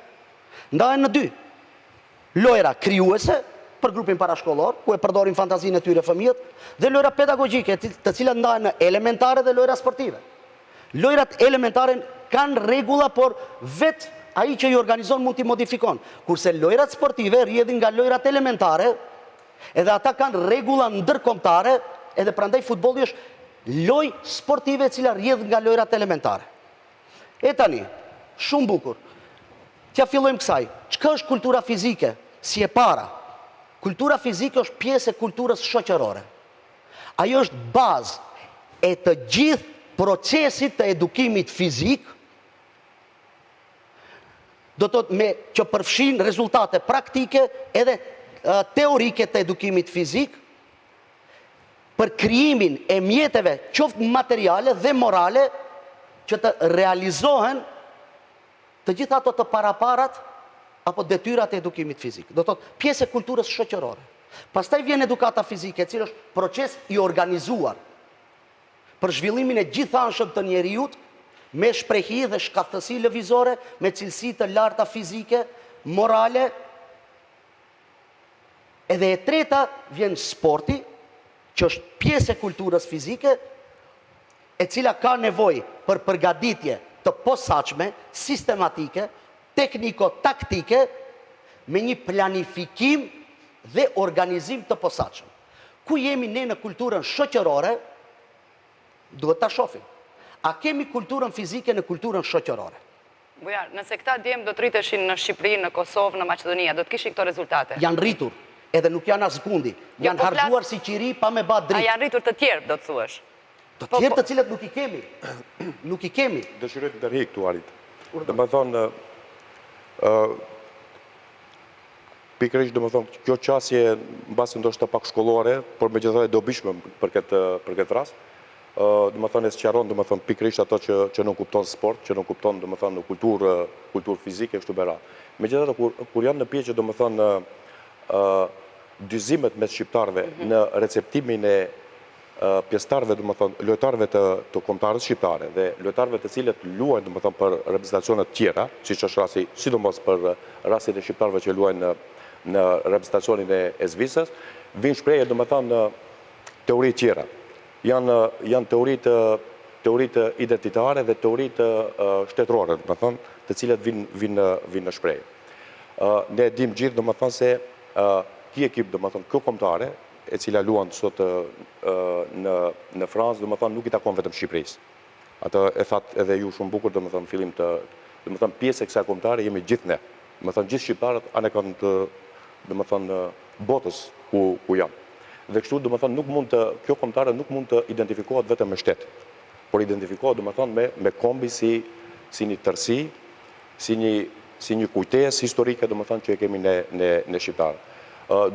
ndahen në dy. Lojra krijuese për grupin parashkollor, ku e përdorin fantazinë e tyre fëmijët, dhe lojra pedagogjike, të cilat ndahen në elementare dhe lojra sportive. Lojrat elementare kanë rregulla, por vetë ai që i organizon mund t'i modifikon. Kurse lojrat sportive rrjedhin nga lojrat elementare, Edhe ata kanë rregulla ndërkombëtare, edhe prandaj futbolli është lojë sportive e cila rrjedh nga lojrat elementare. E tani, shumë bukur. T'ia fillojmë kësaj. Çka është kultura fizike? Si e para, kultura fizike është pjesë e kulturës shoqërore. Ajo është bazë e të gjithë procesit të edukimit fizik, do të thotë me që përfshin rezultate praktike edhe teorike të edukimit fizik për krijimin e mjeteve qoftë materiale dhe morale që të realizohen të gjitha ato të paraparat apo detyrat e edukimit fizik. Do të thotë pjesë e kulturës shoqërore. Pastaj vjen edukata fizike, e cila është proces i organizuar për zhvillimin e gjithanshëm të njeriut me shprehi dhe shkathtësi lëvizore, me cilësi të larta fizike, morale. Edhe e treta vjen sporti, që është pjesë e kulturës fizike, e cila ka nevojë për përgatitje të posaçme, sistematike, tekniko-taktike, me një planifikim dhe organizim të posaçëm. Ku jemi ne në kulturën shoqërore, duhet ta shohim. A kemi kulturën fizike në kulturën shoqërore? Bujar, nëse këta djem do të rriteshin në Shqipëri, në Kosovë, në Maqedoni, a do të kishin këto rezultate? Janë rritur, edhe nuk janë askundi. Jo, Janë po flas harxhuar si qiri pa me ba A dritë. janë rritur të tjerë, do të thuash? Të Po, tjerë po. të cilët nuk i kemi. Nuk i kemi. Dëshiroj të ndërhyj këtu, Arit. Domethënë, pikërisht domethënë, kjo qasje mbase ndoshta pak shkollore, por megjithatë e dobishme për këtë për këtë rast, domethënë e sqaron domethënë pikërisht ato që që nënkupton sport, që nënkupton domethënë kulturë kulturë fizike kështu me radhë. Megjithatë kur kur janë në pjesë domethënë ë dyzimet mes shqiptarëve mhm. në receptimin e pjesëtarëve, domethënë, lojtarëve të të kombëtares shqiptare dhe lojtarëve të cilët luajnë, domethënë, për reprezentacione të tjera, siç është rasti, sidomos për rastin e shqiptarëve që luajnë në në reprezentacionin e e Zvicrës, vijnë shprehje, domethënë, teori të tjera. Janë janë teoritë teoritë identitare dhe teoritë shtetërore, domethënë, të cilat vijnë vijnë vijnë në shprehje. Ne e dimë gjithë, domethënë se ky ekip, domethënë, kjo kombëtare e cila luan sot në në Francë, domethënë nuk i takon vetëm Shqipërisë. Atë e thatë edhe ju shumë bukur, domethënë në fillim të, domethënë pjesë e kësaj kombëtare jemi gjithë ne. Domethënë gjithë shqiptarët anekënd domethënë botës ku ku janë. Dhe kështu domethënë nuk mund të kjo kombëtare nuk mund të identifikohet vetëm me shtetin, por identifikohet domethënë me me kombi si si një tërësi, si një si një kujtesë historike domethënë që e kemi ne ne ne shqiptarët.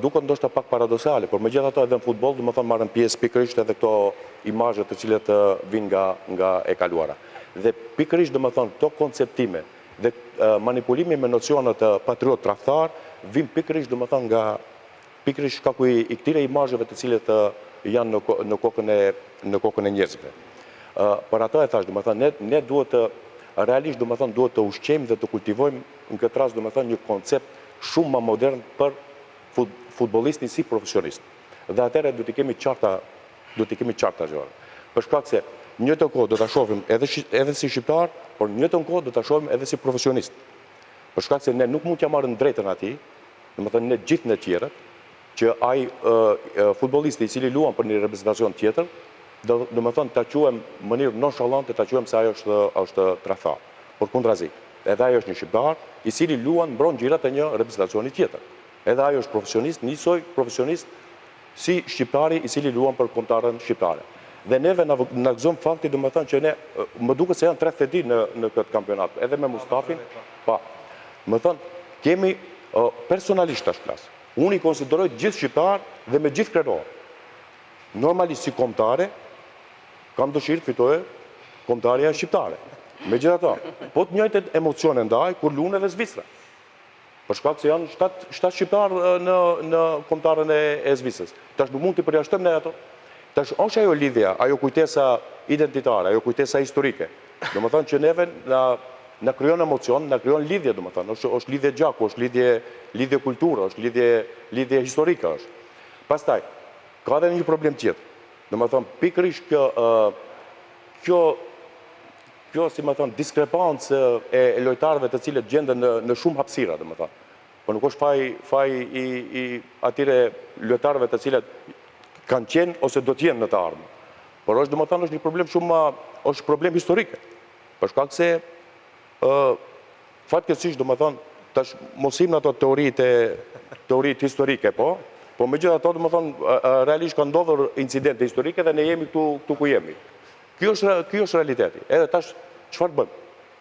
Duket ndoshta pak paradoksale, por megjithatë edhe në futboll domethënë marrin pjesë pikërisht edhe këto imazhe të cilat vijnë nga nga e kaluara. Dhe pikërisht domethënë këto konceptime dhe manipulimi me nocionet patriot tradhtar vijnë pikërisht domethënë nga pikërisht shkaku i i këtyre imazheve të cilët janë në në kokën e në kokën e njerëzve. Ë për atë e thashë, domethënë ne ne duhet të realisht domethënë duhet të ushqejmë dhe të kultivojmë në këtë rast domethënë një koncept shumë më modern për futbollistin si profesionist. Dhe atëherë do t'i kemi qarta do t'i kemi qarta gjërat. Për shkak se në njëjtën kohë do ta shohim edhe edhe si shqiptar, por në njëjtën kohë do ta shohim edhe si profesionist. Për shkak se ne nuk mund t'ia marrim drejtën atij, Domethënë ne gjithë ne tjerët, që ai futbollisti i cili luan për një reprezentacion tjetër, domethënë ta quajmë në mënyrë nonshallante ta quajmë se ai është është tradhtar. Përkundrazi, edhe ai është një shqiptar, i cili luan mbron ngjyrat e një reprezentacioni tjetër. Edhe ai është profesionist, njësoj profesionist si shqiptari i cili luan për kombëtaren shqiptare. Dhe neve na na gëzon fakti domethënë që ne më duket se janë 32 në në këtë kampionat, edhe me Mustafin, pa. Domethënë kemi personalisht tash flas. Unë i konsideroj të gjithë shqiptarë dhe me gjithë krenohem. Normalisht si kombëtare kam dëshirë të fitojë kombëtarja shqiptare. Megjithatë, po të njëjtën emocione ndaj kur luan edhe Zvicra. Për shkak se janë 7 7 shqiptarë në në kombëtaren e e Zvicrës. Tash nuk mund t'i përjashtojmë ne ato. Tash është ajo lidhja, ajo kujtesa identitare, ajo kujtesa historike. Domethënë që neve na na krijon emocion, na krijon lidhje, domethënë, është është lidhje gjaku, është lidhje lidhje kulture, është lidhje lidhje historike është. Pastaj ka edhe një problem tjetër. Domethënë pikërisht kjo kjo Kjo, si me thënë, diskrepancë e lojtarëve të cilët gjenden në në shumë hapësira, domethënë. Po nuk është faj faj i i atyre lojtarëve të cilët kanë qenë ose do të jenë në të ardhmen. Por është, domethënë, është një problem shumë është problem historik. Për shkak se ë fatkeqësisht, domethënë, tash mos him në ato teoritë teoritë historike, po, po megjithatë, domethënë, realisht kanë ndodhur incidente historike dhe ne jemi këtu këtu ku jemi. Ky është ky është realiteti. Edhe tash çfarë të bëjmë?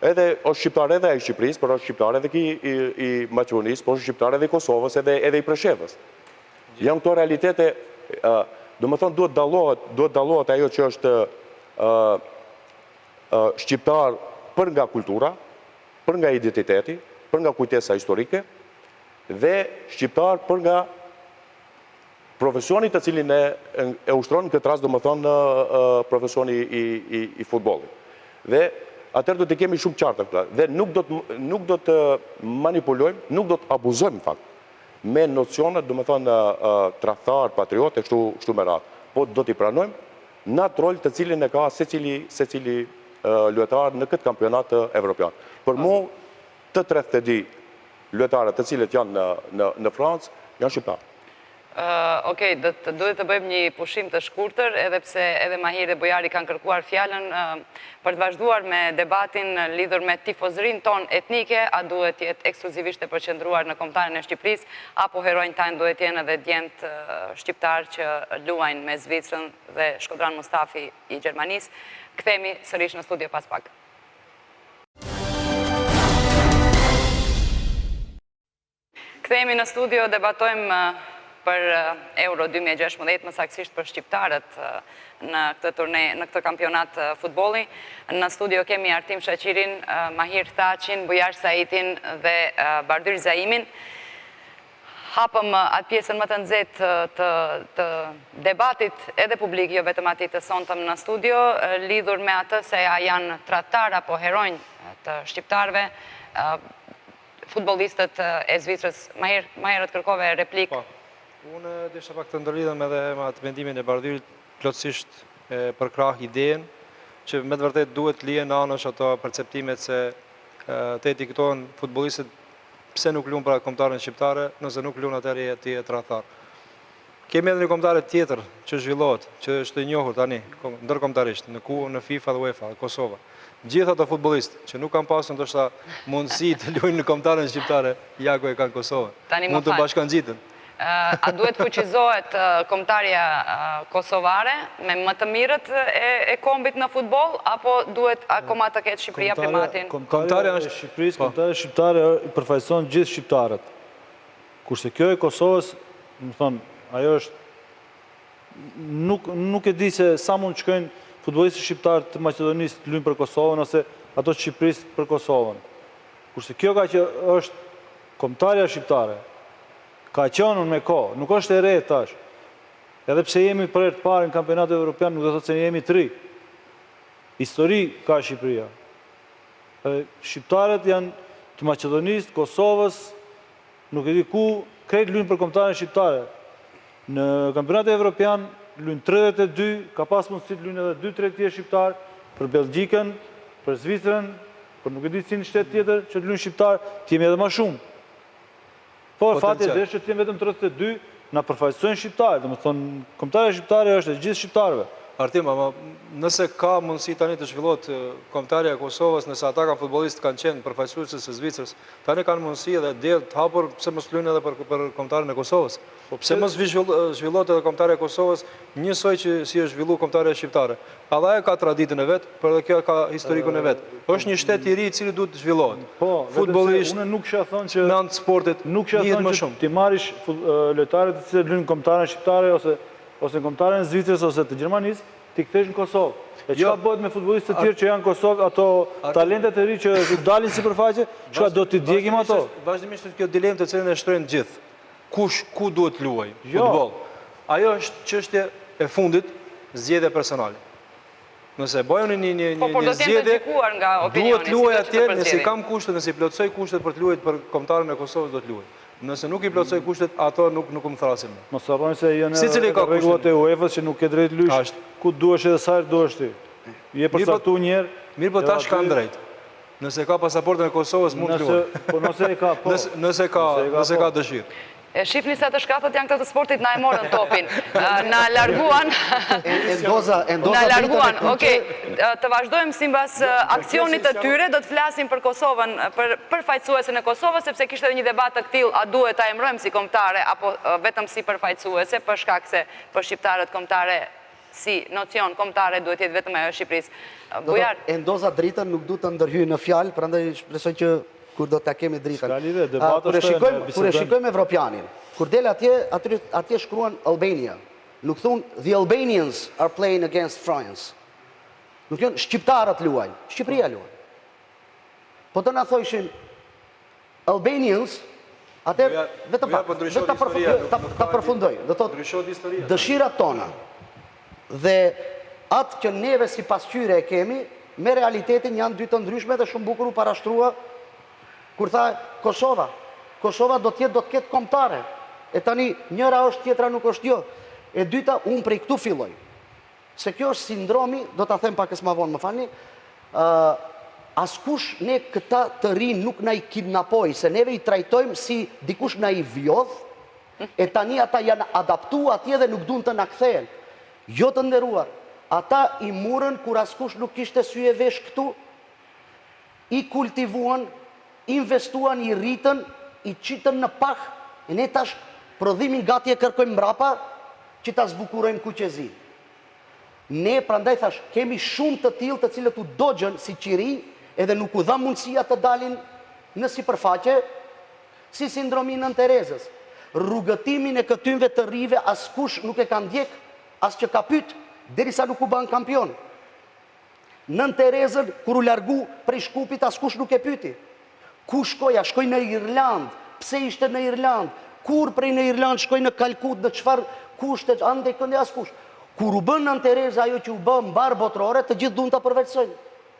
Edhe është shqiptar edhe ai i Shqipërisë, por është shqiptar edhe ky i i Maqedonisë, por është shqiptar edhe i Kosovës, edhe edhe i Preshevës. Janë këto realitete, ë, domethënë duhet dallohet, duhet dallohet ajo që është ë ë shqiptar për nga kultura, për nga identiteti, për nga kujtesa historike dhe shqiptar për nga Profesioni të cilin e e ushtron në këtë rast domethënë profesioni i i i futbollit. Dhe atëherë do t'i kemi shumë qarta këto dhe nuk do të nuk do të manipulojmë, nuk do të abuzojmë në fakt me nocionet domethënë tradhtar, patriot e kështu kështu me radhë. Po do t'i pranojmë në atë rol të cilin e ka secili secili lojtar në këtë kampionat evropian. Për mua të 32 lojtarët të cilët janë në në në Francë janë shqiptarë. Okej, do të duhet të bëjmë një pushim të shkurtër, edhe pse edhe Mahiri dhe Bujari kanë kërkuar fjalën për të vazhduar me debatin lidhur me tifozërinë tonë etnike, a duhet të jetë ekskluzivisht e përqendruar në kombëtaren e Shqipërisë, apo heronjtë tanë duhet të jenë edhe djemtë shqiptarë që luajnë me Zvicrën dhe Shkodran Mustafi i Gjermanisë. Kthehemi sërish në studio pas pak. Kthehemi në studio, debatojmë për Euro 2016, më saktësisht për shqiptarët në këtë turne, në këtë kampionat futbolli. Në studio kemi Artim Shaqirin, Mahir Thaçin, Bujar Saitin dhe Bardhyl Zaimin. Hapëm atë pjesën më të nxehtë të, të debatit edhe publik, jo vetëm atij të sontëm në studio, lidhur me atë se a janë tradhtarë apo heronj të shqiptarëve, futbollistët e Zvicrës. Mahir, më herët kërkove replikë. Po. Unë desha pak të ndërlidhem edhe me atë mendimin e Bardhylit, plotësisht e përkrah idenë që me të vërtetë duhet të lihen anash ato perceptimet se të etiketohen futbollistët pse nuk luan për kombëtaren shqiptare, nëse nuk luan atëherë je ti je tradhtar. Kemi edhe një kombëtare tjetër që zhvillohet, që është e njohur tani ndërkombëtarisht në ku në FIFA dhe UEFA, Kosova. Gjithë ato futbollistë që nuk kanë pasur ndoshta mundësi të luajnë në kombëtaren shqiptare, ja ku e kanë Kosovën. Mund të bashkangjiten. A duhet fuqizohet kombëtarja kosovare me më të mirët e kombit në futboll apo duhet akoma të ketë Shqipëria primatin? Kombëtarja e Shqipërisë, kombëtarja shqiptare përfaqëson gjithë shqiptarët. Kurse kjo e Kosovës, domethënë, ajo është nuk nuk e di se sa mund të shkojnë futbollistët shqiptarë të Maqedonisë të luajnë për Kosovën ose ato të Shqipërisë për Kosovën. Kurse kjo ka që është kombëtarja shqiptare. Ka qenë me kohë, nuk është e re tash. Edhe pse jemi për herë të parë në kampionatin evropian, nuk do të thotë se jemi të ri. Histori ka Shqipëria. Shqiptarët janë të Maqedonisë, të Kosovës, nuk e di ku, krejt luajnë për kombëtaren shqiptare. Në kampionatin evropian luajnë 32, ka pas mundësi të luajnë edhe 2-3 tjerë shqiptarë për Belgjikën, për Zvicrën, për nuk e di cilin shtet tjetër që të luajnë shqiptarë, të jemi edhe më shumë. Por fati e desh që të jenë vetëm 32, na përfaqësojnë shqiptarët, domethënë kombëtarja shqiptare është e gjithë shqiptarëve. Artim, ama nëse ka mundësi tani të zhvillohet kombëtarja e Kosovës, nëse ata kanë futbollistë kanë qenë përfaqësues të Zvicrës, tani kanë mundësi edhe derë të hapur pse mos luajnë edhe për për kombëtaren e Kosovës. Po pse mos zhvillohet edhe kombëtarja e Kosovës njësoj që si është zhvillu kombëtarja shqiptare. Edhe ajo ka traditën e vet, por edhe kjo ka historikun e vet. Është një shtet i ri i cili duhet të zhvillohet. Po, vetëm se unë nuk kisha thënë që me anë të sportit nuk kisha thënë që t'i marrish lojtarët të cilët luajnë në kombëtaren shqiptare ose ose në kombëtaren e Zvicrës ose të Gjermanisë, t'i kthesh në Kosovë. E çka jo. bëhet me futbollistë të tjerë që janë në Kosovë, ato talentet e ri që dalin sipërfaqe, çka do t'i djegim ato? Vazhdimisht është kjo dilemë të cilën e shtrojnë të gjithë. Kush, ku duhet të luajë jo. futboll? Ajo është çështje e fundit, zgjedhja personale. Nëse bëj unë një një po, një zgjedhje, duhet të luaj atje, nëse i kam kushtet, nëse i plotësoj kushtet për të luajtur për kombëtaren e Kosovës do të luaj. Nëse nuk i plotësoj kushtet, ato nuk nuk më thrasin më. Mos harroni se janë edhe rregullat e UEFA-s që nuk ke drejtë luash ku duash edhe sa herë duash ti. Je përcaktuar një herë. Mirëpo tash kanë drejtë. Nëse ka pasaportën e Kosovës mund të luajë. Po nëse e ka, po. Nëse ka, nëse ka dëshirë. E shifni sa të shkathët janë këta të sportit, na e morën topin. Na larguan. E ndoza, e ndoza Na larguan. Okej, të vazhdojmë simbas aksionit të tyre, do të flasim për Kosovën, për përfaqësuesen e Kosovës, sepse kishte edhe një debat të këtillë, a duhet ta emërojmë si kombëtare apo vetëm si përfaqësuese, për shkak se për shqiptarët kombëtare si nocion kombëtare duhet të jetë vetëm ajo e Shqipërisë. Bujar. E ndoza dritën, nuk du të ndërhyj në fjalë, prandaj shpresoj që kur do ta kemi dritën. S'ka lidhje, debat është e Kur e shikojmë Evropianin, kur del atje, atje shkruan Albania. Nuk thonë the Albanians are playing against France. Nuk janë shqiptarët luajnë, Shqipëria luan. Po do na thojshin Albanians, atëherë vetëm pak, po vetëm ta përfundoj, ta përfundoj. Do thotë dëshirat tona dhe atë që neve si pasqyre e kemi me realitetin janë dy të ndryshme dhe shumë bukur u parashtrua kur tha Kosova. Kosova do të jetë do të ketë kombëtare. E tani njëra është, tjetra nuk është jo. E dyta, unë prej këtu filloj. Se kjo është sindromi, do ta them pakës ma vonë, më falni, ë askush ne këta të rinj nuk na i kidnapoi, se neve i trajtojmë si dikush na i vjodh E tani ata janë adaptu atje dhe nuk duan të na kthehen. Jo të nderuar, ata i murën kur askush nuk kishte sy e vesh këtu, i kultivuan, investuan, i rritën, i qitën në pah, e ne tash prodhimin gati e kërkojmë mbrapa që ta zbukurojmë kuqezi. Ne prandaj thash, kemi shumë të tillë të cilët u dogjën si qirinj edhe nuk u dha mundësia të dalin në sipërfaqe, si sindromi i Nënë Terezës. Rrugëtimin e këtynve të rinjve askush nuk e ka ndjek, as që ka pyet, derisa nuk u banë kampion. Nënë Terezën kur u largu prej Shkupit askush nuk e pyti. Ku shkoi, a shkoi në Irlandë, pse ishte në Irlandë, kur prej në Irlandë shkoi në Kalkutë, në çfarë kushte, andej këndej askush. Kur u bë Nënë Tereza ajo që u bë mbarëbotërore, të gjithë duan ta përvetësojnë.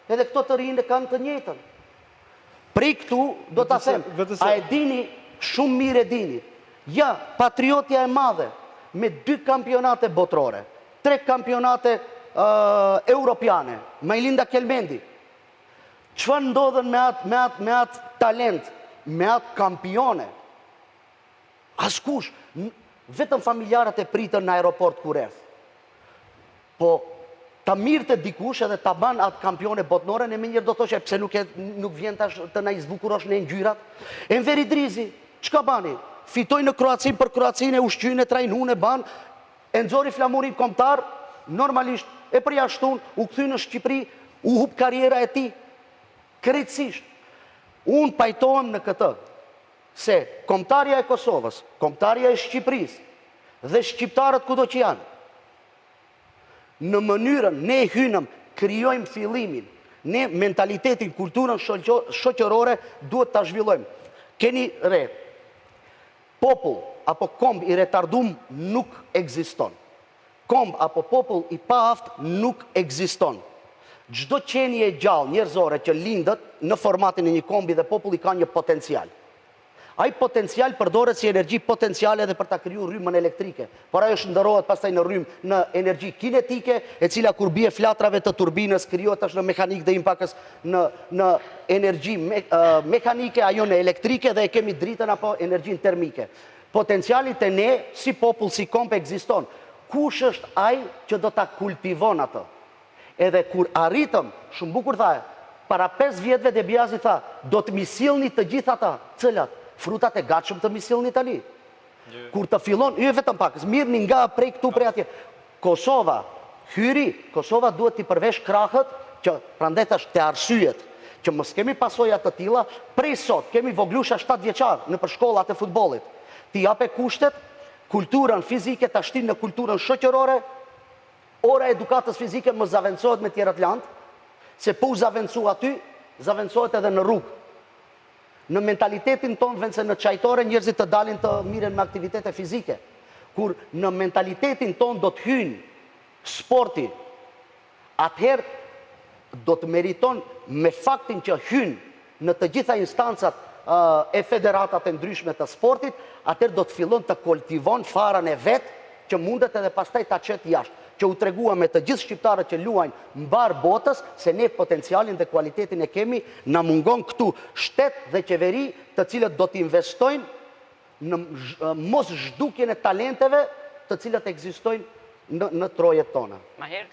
Edhe këto të rinj e kanë të njëjtën. Prej këtu do ta them, a e dini, shumë mirë e dini. Ja, patriotja e madhe me dy kampionate botërore, tre kampionate europiane, Majlinda Kelmendi. Çfarë ndodhën me atë me atë me atë talent, me atë kampione? Askush, vetëm familjarët e pritën në aeroport kur erdh. Po ta mirrte dikush edhe ta ban atë kampione botnore, ne menjëherë do thoshe pse nuk e nuk vjen tash të na i zbukurosh ne ngjyrat. Enver Idrizi, çka bani? Fitoi në Kroacinë për Kroacinë e ushqyn e trajnun e ban, E nxori flamurin kombëtar, normalisht e përjashtun, u kthy në Shqipëri, u hup karriera e tij. Krejtësisht. Unë pajtohem në këtë, se kombëtarja e Kosovës, kombëtarja e Shqipërisë dhe shqiptarët kudo që janë, në mënyrën ne hynëm, krijojmë fillimin, ne mentalitetin, kulturën shoqërore duhet ta zhvillojmë. Keni re, Popull apo komb i retardum nuk ekziston. Komb apo popull i paaftë nuk ekziston. Çdo qenie e gjallë njerëzore që lindet në formatin e një kombi dhe populli ka një potencial. Ai potencial përdoret si energji potenciale edhe për ta kriju rrymën elektrike, por ajo shndërrohet pastaj në rrymë në energji kinetike, e cila kur bie flatrave të turbinës krijohet tash në mekanikë dhe impakës në në energji mekanike, ajo në elektrike dhe e kemi dritën apo energjinë termike. Potenciali te ne si popull, si komb ekziston. Kush është ai që do ta kultivon atë? Edhe kur arritëm, shumë bukur tha, para 5 vjetëve De Biazi tha, do të m'i sillni të gjithë ata, cilat? Frutat e gatshëm të m'i sillni tani. Kur të fillon, jo vetëm pak, mirrni nga prej këtu prej atje. Kosova hyri, Kosova duhet t'i përvesh krahët që prandaj thash te arsyet që mos kemi pasoja të tilla, prej sot kemi voglusha 7 vjeçar nëpër shkollat e futbollit. T'i jape kushtet, kulturën fizike ta shtin në kulturën shoqërore, ora e edukatës fizike mos zavendësohet me tjerat landë, se po u zavendësu aty, zavendësohet edhe në rrugë. Në mentalitetin tonë vend se në çajtore njerëzit të dalin të mirren me aktivitete fizike. Kur në mentalitetin tonë do të hyjnë sporti, atëherë do të meriton me faktin që hyn në të gjitha instancat e federatat e ndryshme të sportit, atëherë do të fillon të kultivon farën e vet që mundet edhe pastaj ta qet jashtë, që u tregua me të gjithë shqiptarët që luajnë mbarë botës se ne potencialin dhe kualitetin e kemi, na mungon këtu shtet dhe qeveri të cilët do të investojnë në mos zhdukjen e talenteve të cilët ekzistojnë në në trojet tona. Mahir?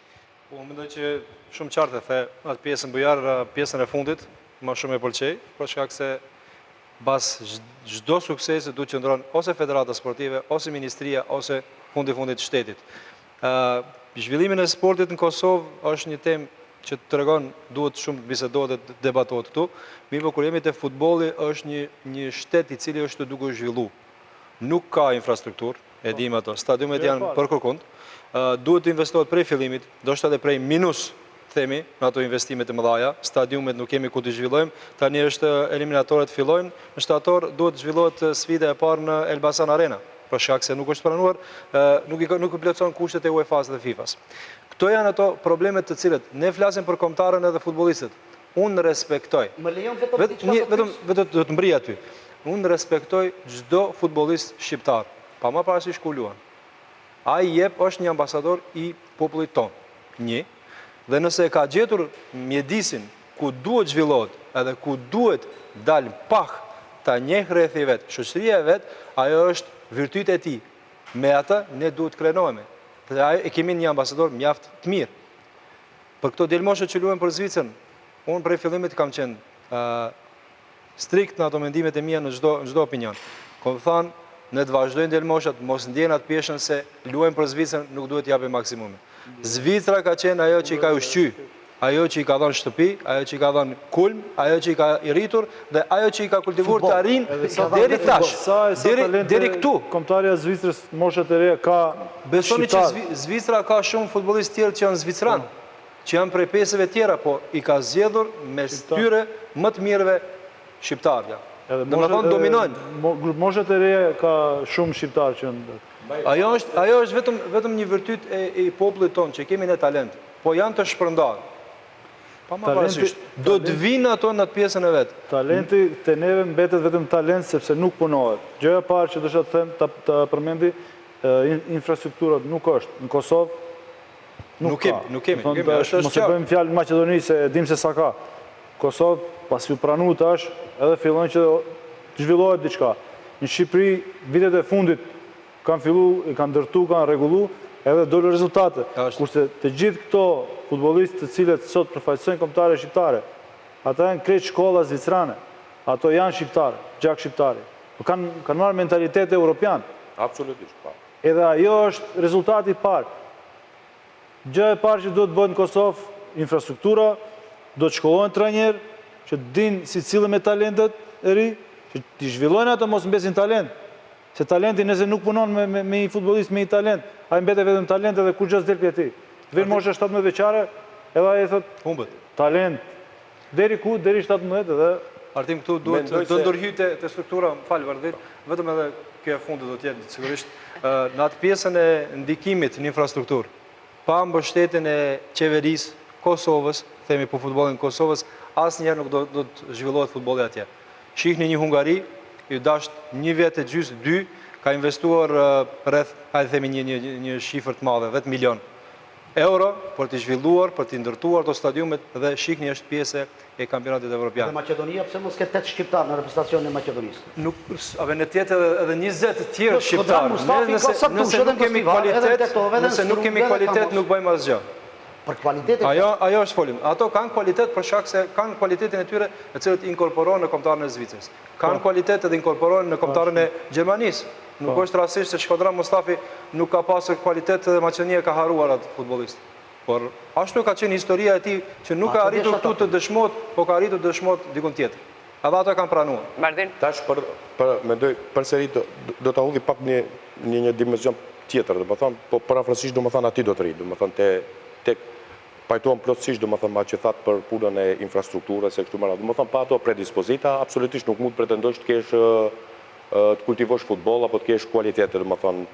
Po, unë mendoj që shumë qartë e the atë pjesën Bujar, pjesën e fundit, më shumë e pëlqej, për shkak se Mbas çdo suksesi duhet qëndron ose federata sportive, ose ministria, ose fundi fundit shtetit. Zhvillimin e sportit në Kosovë është një temë që të tregon duhet shumë të bisedohet dhe të debatohet këtu, mirëpo kur jemi te futbolli është një një shtet i cili është duke u zhvillu. Nuk ka infrastrukturë, e dimë ato, stadiumet janë për kërkund, duhet të investohet prej fillimit, ndoshta edhe prej minus themi, në ato investime të mëdhaja, stadiumet nuk kemi ku t'i zhvillojmë, tani është eliminatoret fillojnë, në shtator duhet të zhvillohet sfida e parë në Elbasan Arena, për shkak se nuk është pranuar, nuk i nuk i plotëson kushtet e UEFA-s dhe FIFA-s. Këto janë ato problemet të cilët ne flasim për kombëtaren edhe futbollistët. Unë respektoj. Më lejon vetëm diçka të vetëm vetëm do të mbrij aty. Unë respektoj çdo futbollist shqiptar, pa marrë parasysh ku luan. Ai jep është një ambasador i popullit tonë. Një, dhe nëse e ka gjetur mjedisin ku duhet zhvillohet edhe ku duhet dalë pah. ta njeh rrethi i vet, shoqëria e vet, ajo është virtyt e tij. Me atë ne duhet të krenohemi. Dhe ajo e kemi një ambasador mjaft të mirë. Për këto djelmosha që luajnë për Zvicrën, unë prej fillimit kam qenë strikt në ato mendimet e mia në çdo në çdo opinion. Kom thanë, ne të vazhdojnë djelmoshat, mos ndjejnë atë peshën se luajnë për Zvicrën, nuk duhet të japin maksimumin. Zvicra ka qenë ajo që i ka ushqy, ajo që i ka dhënë shtëpi, ajo që i ka dhënë kulm, ajo që i ka rritur dhe ajo që i ka kultivuar të arrijnë deri tash, deri deri këtu. Kombëtarja e Zvicrës moshat e reja ka Besoni që Zvicra ka shumë futbollistë tjerë që janë zvicranë, që janë prej pesëve tjera, po i ka zgjedhur mes tyre më të mirëve shqiptarë janë. Domethënë dominojnë. Grupmoshat e reja ka shumë shqiptarë që janë. Ajo është ajo është vetëm vetëm një virtyt e i popullit tonë që kemi ne talent. Po janë të shpërndarë. Pa marrë parasysh. Do të vinë ato në atë pjesën e vet. Talenti te neve mbetet vetëm talent sepse nuk punohet. Gjëja e parë që dësha të them ta ta përmendi infrastruktura nuk është. Në Kosovë nuk ka. Nuk kemi, nuk kemi, është Mos e bëjmë fjalë në Maqedoni se e dim se sa ka. Kosovë, pasi u pranu tash, edhe fillon që të zhvillohet diçka. Në Shqipëri, vitet e fundit kanë fillu, i kanë ndërtu, kanë rregullu, edhe dolën rezultate. Kurse të gjithë këto futbollistë të cilët sot përfaqësojnë kombëtaren shqiptare, ata janë krejt shkolla zvicrane. Ato janë shqiptarë, gjak shqiptari. Po kanë kanë marrë mentalitet europian. Absolutisht, po. Edhe ajo është rezultati i parë. Gjë e parë që duhet të bëhet në Kosovë, infrastruktura, duhet të shkollohen trajnerë, që të dinë si sillen me talentet e ri, që t'i zhvillojnë ato mos mbesin talent. Se talenti nëse nuk punon me me me një futbollist me një talent, ai mbetet vetëm talent edhe kurrgjë s'del prej tij. Vjen mosha 17 vjeçare, edhe ai thotë humbet. Talent. Deri ku? Deri 17 dhe Artim këtu duhet të ndërhyj te te struktura, më fal Vardit, vetëm edhe kjo e fundit do të jetë sigurisht në atë pjesën e ndikimit në infrastrukturë. Pa mbështetjen e qeverisë Kosovës, themi për futbollin e Kosovës, asnjëherë nuk do do të zhvillohet futbolli atje. Shihni një Hungari, iu dasht një vjet e gjysë, dy, ka investuar rreth, hajde themi një një një shifër të madhe, 10 milion euro për t'i zhvilluar, për t'i ndërtuar ato stadiumet dhe shihni është pjesë e kampionatit evropian. Dhe Maqedonia pse mos ketë 8 shqiptarë në reprezentacionin e Maqedonisë? Nuk, a ne të jetë edhe edhe 20 të tjerë shqiptarë. Ne nëse nëse nuk kemi kualitet, nëse nuk kemi kualitet nuk bëjmë asgjë. Për kualitetin. Ajo ajo është folim. Ato kanë kualitet për shkak se kanë kualitetin e tyre, të cilët inkorporohen në kombëtaren e Zvicrës. Kanë po. kualitet edhe inkorporohen në kombëtaren e Gjermanisë. Nuk po. është rastësisht se Shkodran Mustafi nuk ka pasur kualitet edhe Maqedonia ka harruar atë futbollist. Por ashtu ka qenë historia e tij që nuk ka arritur këtu të dëshmohet, po ka arritur të dëshmohet dikun tjetër. Edhe ato e kanë pranuar. Bardhin? Tash për për mendoj përsëri do do ta hudhi pak një një një dimension tjetër, domethënë, po përafërsisht domethënë aty do të rri, domethënë te tek pajtohem plotësisht domethënë me atë që thatë për punën e infrastrukturës e kështu me radhë. Domethënë pa ato predispozita absolutisht nuk mund të pretendosh të kesh të kultivosh futboll apo të kesh kualitete, domethënë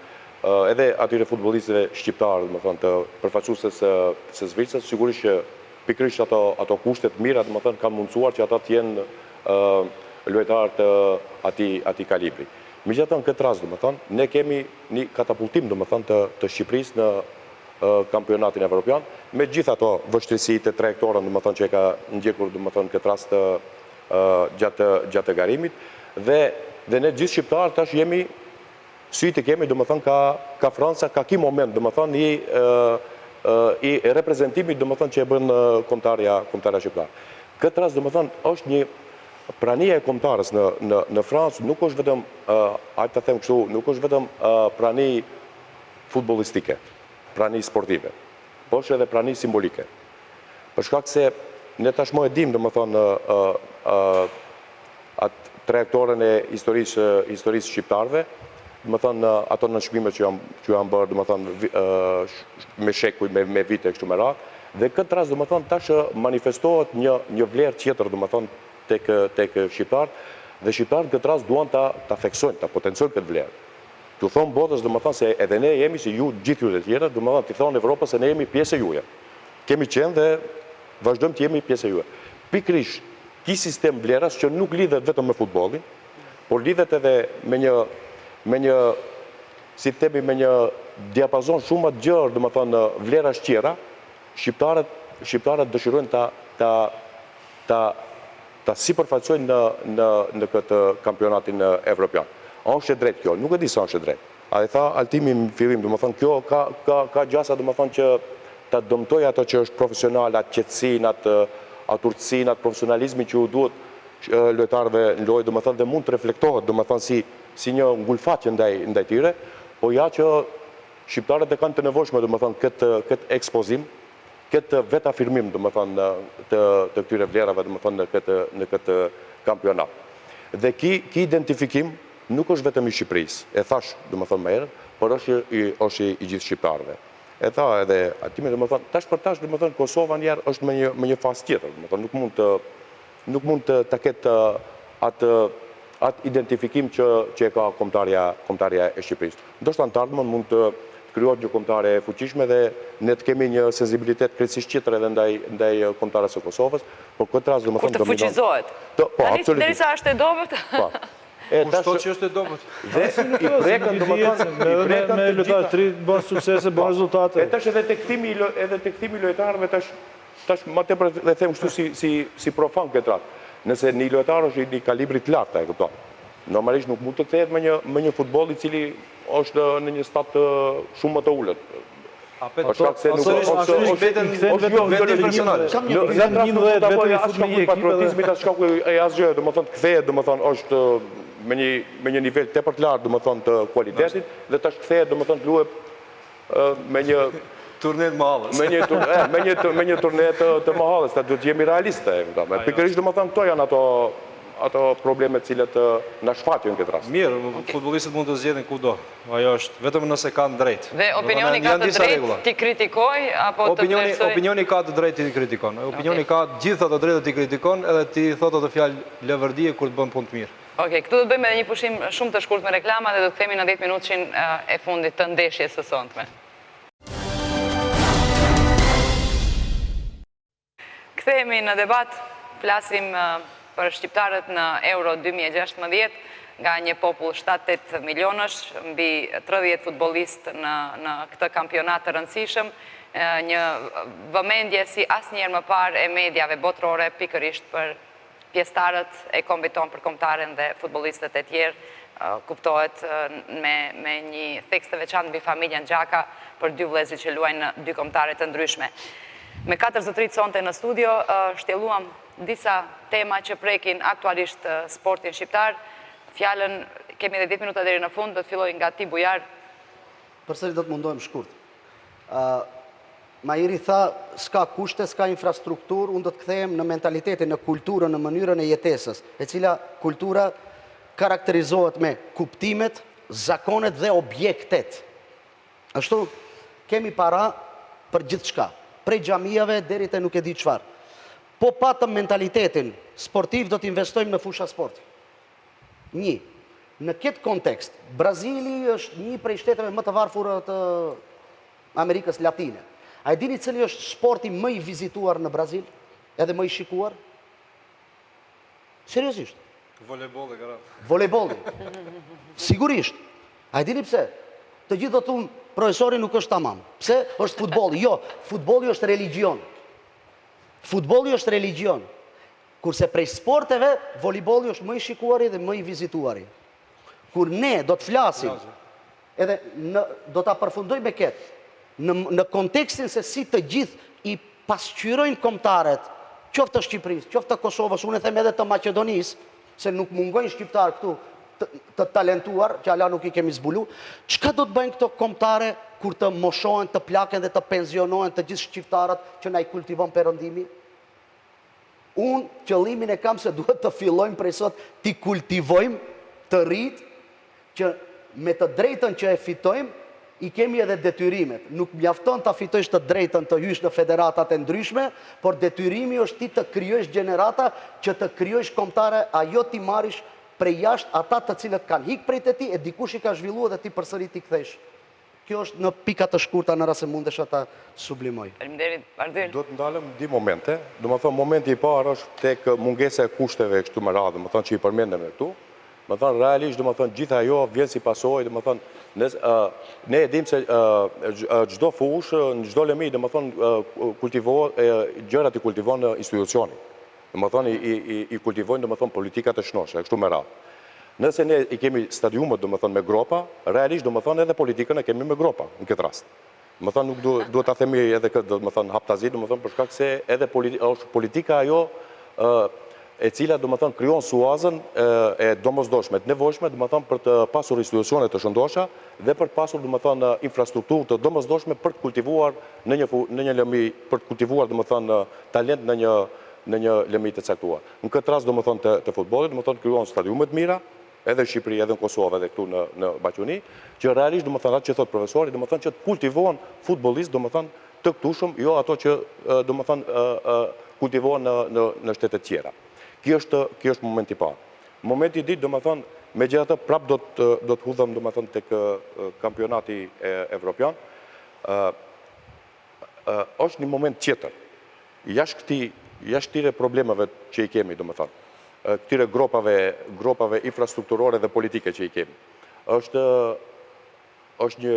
edhe atyre futbollistëve shqiptarë, domethënë të përfaqësueses së së Zvicrës, sigurisht që Pikërisht ato ato kushte të mira, domethënë, kanë mundësuar që ata të jenë lojtarë të atij atij kalibri. Megjithatë në këtë rast, domethënë, ne kemi një katapultim, domethënë, të të Shqipërisë në kampionatin evropian, me gjithë ato vështirësitë e trajektoren, domethënë, që e ka ndjekur, domethënë, në këtë rast gjatë gjatë garimit dhe dhe ne gjithë shqiptarët tash jemi Sytë i kemi, domethënë, ka, ka Franca, ka ky moment, domethënë, i, i reprezentimit, domethënë, që e bën kombëtarja, kombëtarja shqiptare. Këtë rast, domethënë, është një prania e kombëtares në, në, në Francë nuk është vetëm, hajde ta them kështu, nuk është vetëm prani futbollistike, prani sportive, po është edhe prani simbolike. Për shkak se ne tashmë e dimë, domethënë, atë trajektoren e historisë historisë shqiptarëve, domethënë ato nënçmime që janë që janë bërë, domethënë me shekuj, me me vite e kështu me radhë, dhe këtë rast domethënë tash manifestohet një një vlerë tjetër domethënë tek tek shqiptarët dhe shqiptarët në këtë rast duan ta ta theksojnë, ta potencojnë këtë vlerë. T'u thonë botës domethënë se edhe ne jemi si ju gjithë ju të tjerët, domethënë t'i thonë Evropës se ne jemi pjesë e juaja. Kemi qenë dhe vazhdojmë të jemi pjesë e juaja. Pikërisht Ky sistem vlerash që nuk lidhet vetëm me futbollin, por lidhet edhe me një me një si të themi me një diapazon shumë më të gjerë, domethënë vlerash tjera, shqiptarët shqiptarët dëshirojnë ta ta ta. ta sipërfaqësojnë në në në këtë kampionatin evropian. A është e drejtë kjo? Nuk e di sa është e drejtë. A e tha Altimi në fillim, domethënë kjo ka ka ka gjasa domethënë që ta dëmtojë ato që është profesional, atë qetësinë, atë atë urtësinë, atë profesionalizmin që u duhet lojtarëve në lojë, domethënë dhe mund të reflektohet domethënë si si një ngulfatje ndaj ndaj tyre, po ja që shqiptarët e kanë të nevojshme domethënë këtë këtë ekspozim, këtë vetafirmim domethënë të të këtyre vlerave domethënë në këtë në këtë kampionat. Dhe ky ky identifikim nuk është vetëm i Shqipërisë, e thashë domethënë më herët, por është i është i gjithë shqiptarëve. E tha edhe Altimi domethënë tash për tash domethënë Kosova njëherë është me një me një fazë tjetër, domethënë nuk mund të nuk mund të ta ketë atë atë identifikim që që e ka kombëtarja kombëtarja e Shqipërisë. Ndoshta në të ardhmen mund të të krijohet një kombëtare e fuqishme dhe ne të kemi një sensibilitet krejtësisht tjetër edhe ndaj ndaj kombëtares së Kosovës, por këtë rast domethënë dominon. Kur të fuqizohet. Po, absolutisht. Tani derisa është e dobët. Po. E tash Kush thotë që është e dobët? Dhe i prekën domethënë i prekën me lojtarë të rinj bën suksese, bën rezultate. E tash edhe te kthimi edhe te kthimi i lojtarëve tash Tash ma tepër e them kështu si si si profan këtë rast. Nëse një lojtar është i një kalibri të lartë, e kupton. Normalisht nuk mund të kthehet me një me një futboll i cili është në një stad shumë më të ulët. Për shkak se nuk është është është është jo vendim personal. Në në rast nuk mund ta bëjë as shkaku i patriotizmit, as shkaku i asgjë, domethënë kthehet, domethënë është me një me një nivel tepër të lartë, domethënë të kualitetit dhe tash kthehet, domethënë të luajë me një turne të mëhallës. Me një turne, me një me një turne të të mëhallës, ta duhet të jemi realistë, e kupton. Pikërisht domethënë këto janë ato ato probleme të cilat na shfaqen në këtë rast. Mirë, futbollistët mund të zgjedhin kudo. Ajo është vetëm nëse kanë drejt. Dhe opinioni ka të drejtë t'i kritikojë apo të vlerësojë? Opinioni ka të drejtë t'i kritikon. Opinioni ka gjithë ato drejtë t'i kritikon edhe t'i thotë ato fjalë leverdie kur të bën punë të mirë. Ok, këtu do të bëjmë edhe një pushim shumë të shkurt me reklama dhe do të kthehemi në 10 minutshin e fundit të ndeshjes së sontme. Kthehemi në debat, flasim për shqiptarët në Euro 2016, nga një popull 7-8 milionësh, mbi 30 futbollistë në, në këtë kampionat të rëndësishëm, një vëmendje si asnjëherë më parë e mediave botërore pikërisht për pjesëtarët e kombit tonë për kombëtaren dhe futbollistët e tjerë, kuptohet me me një theks të veçantë mbi familjen Xhaka për dy vëllezërit që luajnë në dy kombëtare të ndryshme. Me katër zotërinjtë sonte në studio shtjelluam disa tema që prekin aktualisht sportin shqiptar. Fjalën kemi edhe 10 minuta deri në fund, do të filloj nga ti Bujar. Përsëri do të mundohem shkurt. Mairi tha, s'ka kushte, s'ka infrastrukturë, unë do të kthehem në mentalitetin, në kulturën, në mënyrën e jetesës, e cila kultura karakterizohet me kuptimet, zakonet dhe objektet. Ashtu, kemi para për gjithçka, prej xhamiave deri te nuk e di çfarë. Po patëm mentalitetin sportiv do të investojmë në fusha sporti. Një, në këtë kontekst, Brazili është një prej shteteve më të varfura të Amerikës Latine. A e dini cili është sporti më i vizituar në Brazil? Edhe më i shikuar? Seriozisht. Volejbolli, garant. Volejbolli. Sigurisht. A e dini pse? Të gjithë do të thonë, profesori nuk është tamam. Pse? Është futbolli. Jo, futbolli është religjion. Futbolli është religjion. Kurse prej sporteve, volejbolli është më i shikuari dhe më i vizituari. Kur ne do të flasim, edhe në, do ta përfundoj me këtë, në, në kontekstin se si të gjithë i pasqyrojnë kombëtaret, qoftë të Shqipërisë, qoftë të Kosovës, unë e them edhe të Maqedonisë, se nuk mungojnë shqiptarë këtu të, të talentuar, që ala nuk i kemi zbulu, çka do të bëjnë këto kombëtare kur të moshohen, të plaken dhe të penzionohen të gjithë shqiptarët që na i kultivon perëndimi? Unë qëllimin e kam se duhet të fillojmë prej sot t'i kultivojmë të rinjtë që me të drejtën që e fitojmë i kemi edhe detyrimet. Nuk mjafton ta fitojsh të drejtën të hysh në federatat e ndryshme, por detyrimi është ti të krijojsh gjenerata që të krijojsh kombëtare, a jo t'i marrish prej jashtë ata të cilët kanë hik prej te ti e dikush i ka zhvillu dhe ti përsëri t'i kthejsh. Kjo është në pika të shkurta në rast se mundesha ta sublimoj. Faleminderit, Bardhyl. Do të ndalem dy momente, domethënë momenti i parë është tek mungesa e kushteve e kështu me radhë, domethënë që i përmendëm ne këtu. Domethënë realisht domethënë gjithë ajo vjen si pasojë, domethënë ne ne e dimë se çdo fushë, në çdo lëmi domethënë kultivohet gjërat i kultivon institucioni. Domethënë i i i kultivojnë domethënë politikat e shnosha e kështu me radhë. Nëse ne i kemi stadiumet domethënë me gropa, realisht domethënë edhe politikën e kemi me gropa në këtë rast. Domethënë nuk duhet duhet ta themi edhe këtë domethënë haptazi domethënë për shkak se edhe politi është politika ajo ë e cila domethënë krijon suazën e domosdoshme, të nevojshme domethënë për të pasur institucione të shëndosha dhe për të pasur domethënë infrastrukturë të domosdoshme për të kultivuar në një në një lëmi për të kultivuar domethënë talent në një në një lëmi të caktuar. Në këtë rast domethënë të të futbollit, domethënë krijohen stadiume të mira, edhe në Shqipëri, edhe në Kosovë, edhe këtu në në Maqedoni, që realisht domethënë atë që thotë profesori, domethënë që të kultivohen futbollistë, domethënë të këtushëm, jo ato që domethënë kultivohen në në në shtete të tjera. Ky është ky është momenti i parë. Momenti i dytë, domethënë, megjithatë prapë do të do të hudhem domethënë tek kampionati evropian. Ë është një moment tjetër. Jashtë këtij, jashtë këtyre problemeve që i kemi, domethënë, këtyre gropave, gropave infrastrukturore dhe politike që i kemi. Është është një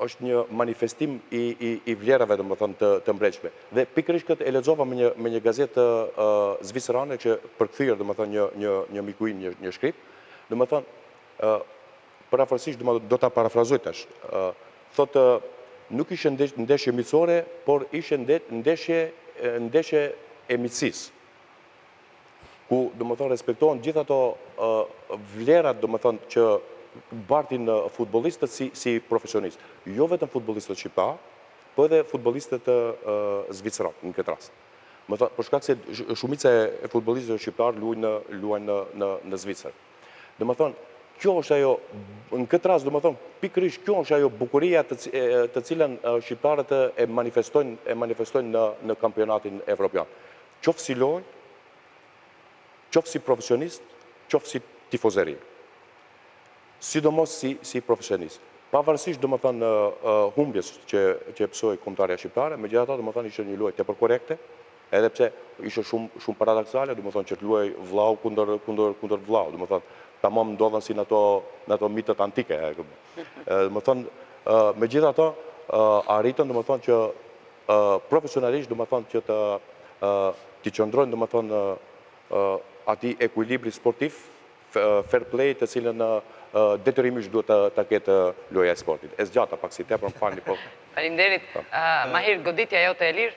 është një manifestim i i i vlerave domethënë të të mbrendshme. Dhe pikërisht këtë e lexova me një me një gazetë zvicerane që përkthyer domethënë një një një miku im një një shkrim, domethënë ë përafërsisht domethënë do ta parafrazoj tash. ë thotë nuk ishte ndeshje miqësore, por ishte ndeshje ndeshje e miqësisë. Ku domethënë respektohen gjithë ato vlerat domethënë që bartin futbollistët si si profesionistë. Jo vetëm futbollistët shqiptarë, po edhe futbollistët zviceranë në këtë rast. Domethënë, për shkak se shumica e futbollistëve shqiptarë luajnë në luajnë në në në Zvicër. Domethënë, kjo është ajo, në këtë rast, domethënë, pikërisht kjo është ajo bukuria të, të cilën shqiptarët e manifestojnë, e manifestojnë në, në kampionatin evropian. Qoftë si lojë, qoftë si profesionist, qoftë si tifozeri. Sidomos si, si profesionist. Pavarësisht, domethënë, humbjes që, që e pësoi kombëtarja shqiptare, megjithatë, domethënë, ishte një lojë tepër korrekte, Edhe pse ishte shumë shumë paradoksale, domethënë që të luaj vllau kundër kundër kundër vllau, domethënë tamam ndodhën si në ato në ato mitet antike. Domethënë megjithatë arritën domethënë që profesionalisht domethënë që të t'i qëndrojnë domethënë atij ekuilibri sportiv fair play të cilën detyrimisht duhet ta ketë loja e sportit. E zgjata pak si tepër, më falni, po. Faleminderit. Po. Mahir, goditja jote e lirë?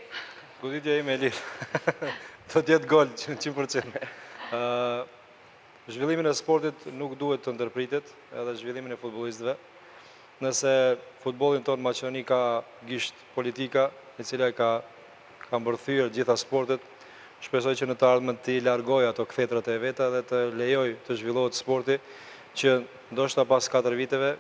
Goditja ime e lirë. Do të jetë gol, 100%. Zhvillimin e sportit nuk duhet të ndërpritet, edhe zhvillimin e futbollistëve. Nëse futbollin tonë në Maqedoni ka gisht politika, e cila ka ka mbërthyer gjitha sportet, shpresoj që në të ardhmen t'i largojë ato kthetrat e veta dhe të lejojë të zhvillohet sporti, që ndoshta pas katër viteve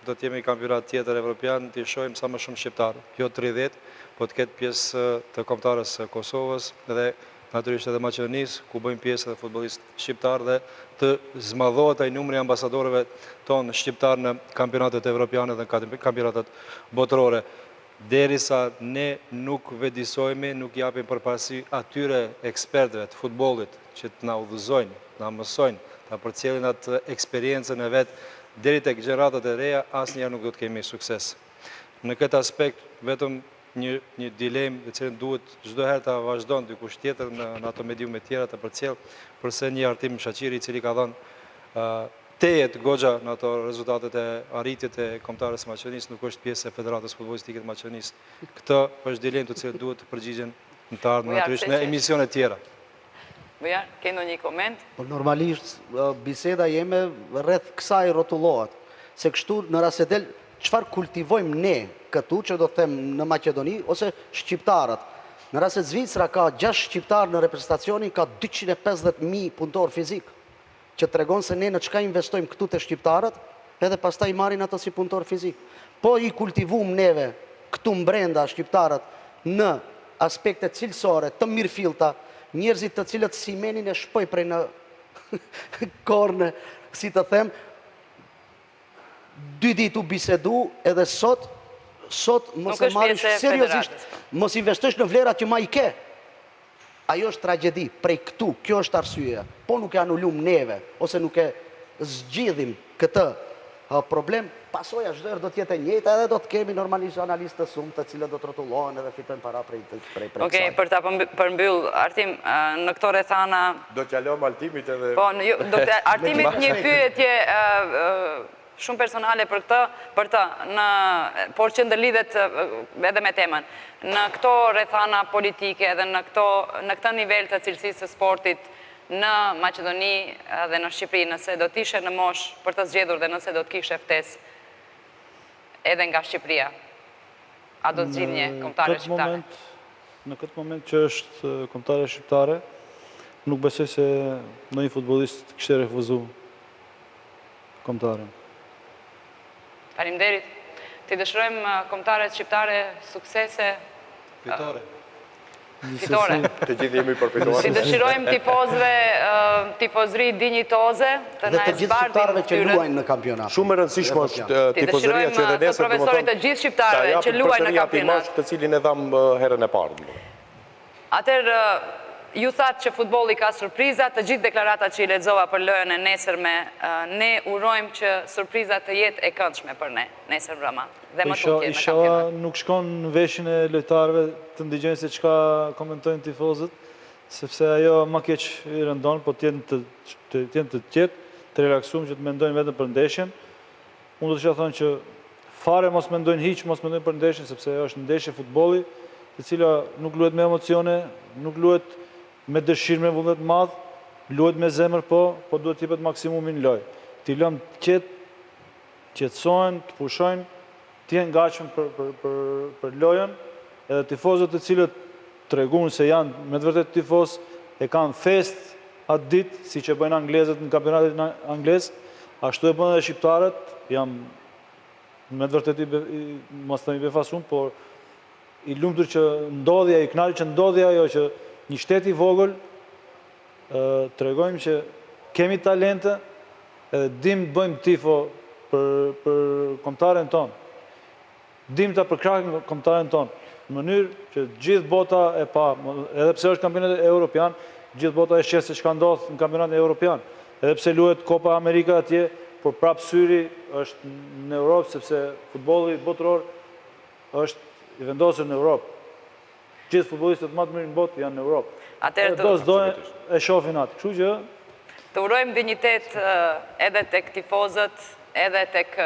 do të jemi kampionat tjetër evropian, t'i shohim sa më shumë shqiptarë, jo 30, po të ketë pjesë të kombëtares së Kosovës dhe natyrisht edhe Maqedonisë, ku bëjnë pjesë edhe futbollistë shqiptarë dhe të zmadhohet ai numri i ambasadorëve tonë shqiptarë në kampionatet evropiane dhe në kampionatet botërore. Derisa ne nuk vetëdijesohemi, nuk japim përparësi atyre ekspertëve të futbollit që të na udhëzojnë, të na mësojnë, ta përcjellin atë eksperiencën e vet deri tek gjeneratat e reja, asnjëherë nuk do të kemi sukses. Në këtë aspekt, vetëm një një dilemë të cilën duhet çdo herë ta vazhdon dikush tjetër në në ato mediume tjera ta përcjell, përse një Artim Shaqiri i cili ka dhënë tejet goxha në ato rezultatet e arritjet e Kombëtares së Maqedonisë nuk është pjesë e Federatës Futbollistike të Maqedonisë. Këtë është dilemë të cilën duhet të përgjigjen në të ardhmen natyrisht në emisione tjera. Bujar, ke ndonjë koment? Po normalisht biseda jeme rreth kësaj rrotullohet. Se kështu në rast se del çfarë kultivojmë ne këtu, që do të them në Maqedoni ose shqiptarët. Në rast se Zvicra ka 6 shqiptarë në reprezentacionin, ka 250.000 punëtorë fizik. që tregon se ne në çka investojmë këtu te shqiptarët, edhe pastaj i marrin ato si punëtorë fizik. Po i kultivum neve këtu mbrenda shqiptarët në aspekte cilësore, të mirëfillta, njerëzit të cilët simenin e shpoj prej në korne, si të them, dy ditë u bisedu edhe sot, sot mos e marrish seriozisht, mos investojsh në vlerat që ma i ke. Ajo është tragjedi, prej këtu, kjo është arsyeja. Po nuk e anulum neve, ose nuk e zgjidhim këtë. Problem, pasoja çdo herë do të jetë e njëjta edhe do të kemi normalisht analistë të sumtë të cilët do të rrotullohen edhe fitojnë para prej prej prej Okej, për ta përmbyll, Artim, në këto rrethana Do t'ia lëmë Altimit edhe Po, jo, do të Artimit një pyetje shumë personale për këtë, për të, në por që ndërlidhet edhe me temën. Në këto rrethana politike dhe në këto në këtë nivel të cilësisë së sportit në Maqedoni dhe në Shqipëri, nëse do të ishe në moshë për të zgjedhur dhe nëse do të kishe ftesë edhe nga Shqipëria, a do të zgjidhje kombëtaren shqiptare? Në këtë moment që është kombëtarja shqiptare, nuk besoj se ndonjë futbollist kishte refuzu kombëtaren. Faleminderit. T'i dëshirojmë kombëtares shqiptare suksese. Fitore. Fitore. Të gjithë jemi për fitore. T'i dëshirojmë tifozëve tifozëri dinjitoze, të na e zbardhin fytyrën. Dhe të gjithë shqiptarëve që luajnë në kampionat. Shumë e rëndësishme është tifozëria që edhe nesër, profesorit të gjithë shqiptarëve që luajnë në kampionat. Të cilin e dhamë herën e parë. Atëherë, ju thatë që futbolli ka surpriza, të gjithë deklaratat që i lexova për lojën e nesërme, ne urojmë që surpriza të jetë e këndshme për ne, nesër mbrëma dhe më tutje në kampionat. Ishalla nuk shkon në veshin e lojtarëve të ndigjojnë se çka komentojnë tifozët, sepse ajo ma keq i rëndon, po të jenë të të jenë të qetë, të relaksum që të mendojnë vetëm për ndeshjen. Unë do të kisha thënë që fare mos mendojnë hiç, mos mendojnë për ndeshjen, sepse është ndeshje futbolli, e cila nuk luhet me emocione, nuk luhet me dëshirë me vullnet të madh, luhet me zemër po, po duhet të jepet maksimumi në lojë. T'i lëmë të qetë, të qetësohen, të pushojnë, të jenë gatshëm për për për për lojën, edhe tifozët të cilët treguan se janë me të vërtetë tifozë, e kanë festë atë ditë, siç e bëjnë anglezët në kampionatin anglez, ashtu e bënë edhe shqiptarët, jam me të vërtetë i, mos them i befasum, por i lumtur që ndodhi ajo, i kënaqur që ndodhi ajo që një shtet i vogël tregojmë që kemi talente edhe dim të bëjmë tifo për për kombëtaren tonë. Dim ta përkrahim kombëtaren tonë në mënyrë që gjithë bota e pa, edhe pse është kampionat europian, gjithë bota e sheh se çka ndodh në kampionatin europian. Edhe pse luhet Copa Amerika atje, por prapë syri është në Europë sepse futbolli botëror është i vendosur në Europë. Gjithë futbollistët më të mirë në botë janë në Europë. Atëherë të... Do s'do e shohin atë. Kështu që të urojmë dinjitet edhe tek tifozët, edhe tek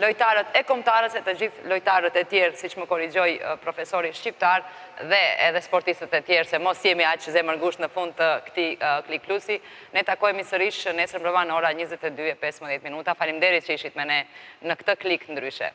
lojtarët e kombëtares e të gjithë lojtarët e tjerë, siç më korrigjoi profesori shqiptar dhe edhe sportistët e tjerë, se mos jemi aq zemërngusht në fund të këtij Klik Plusi. Ne takohemi sërish nesër mbrëma në ora 22:15 minuta. Faleminderit që ishit me ne në këtë klik ndryshe.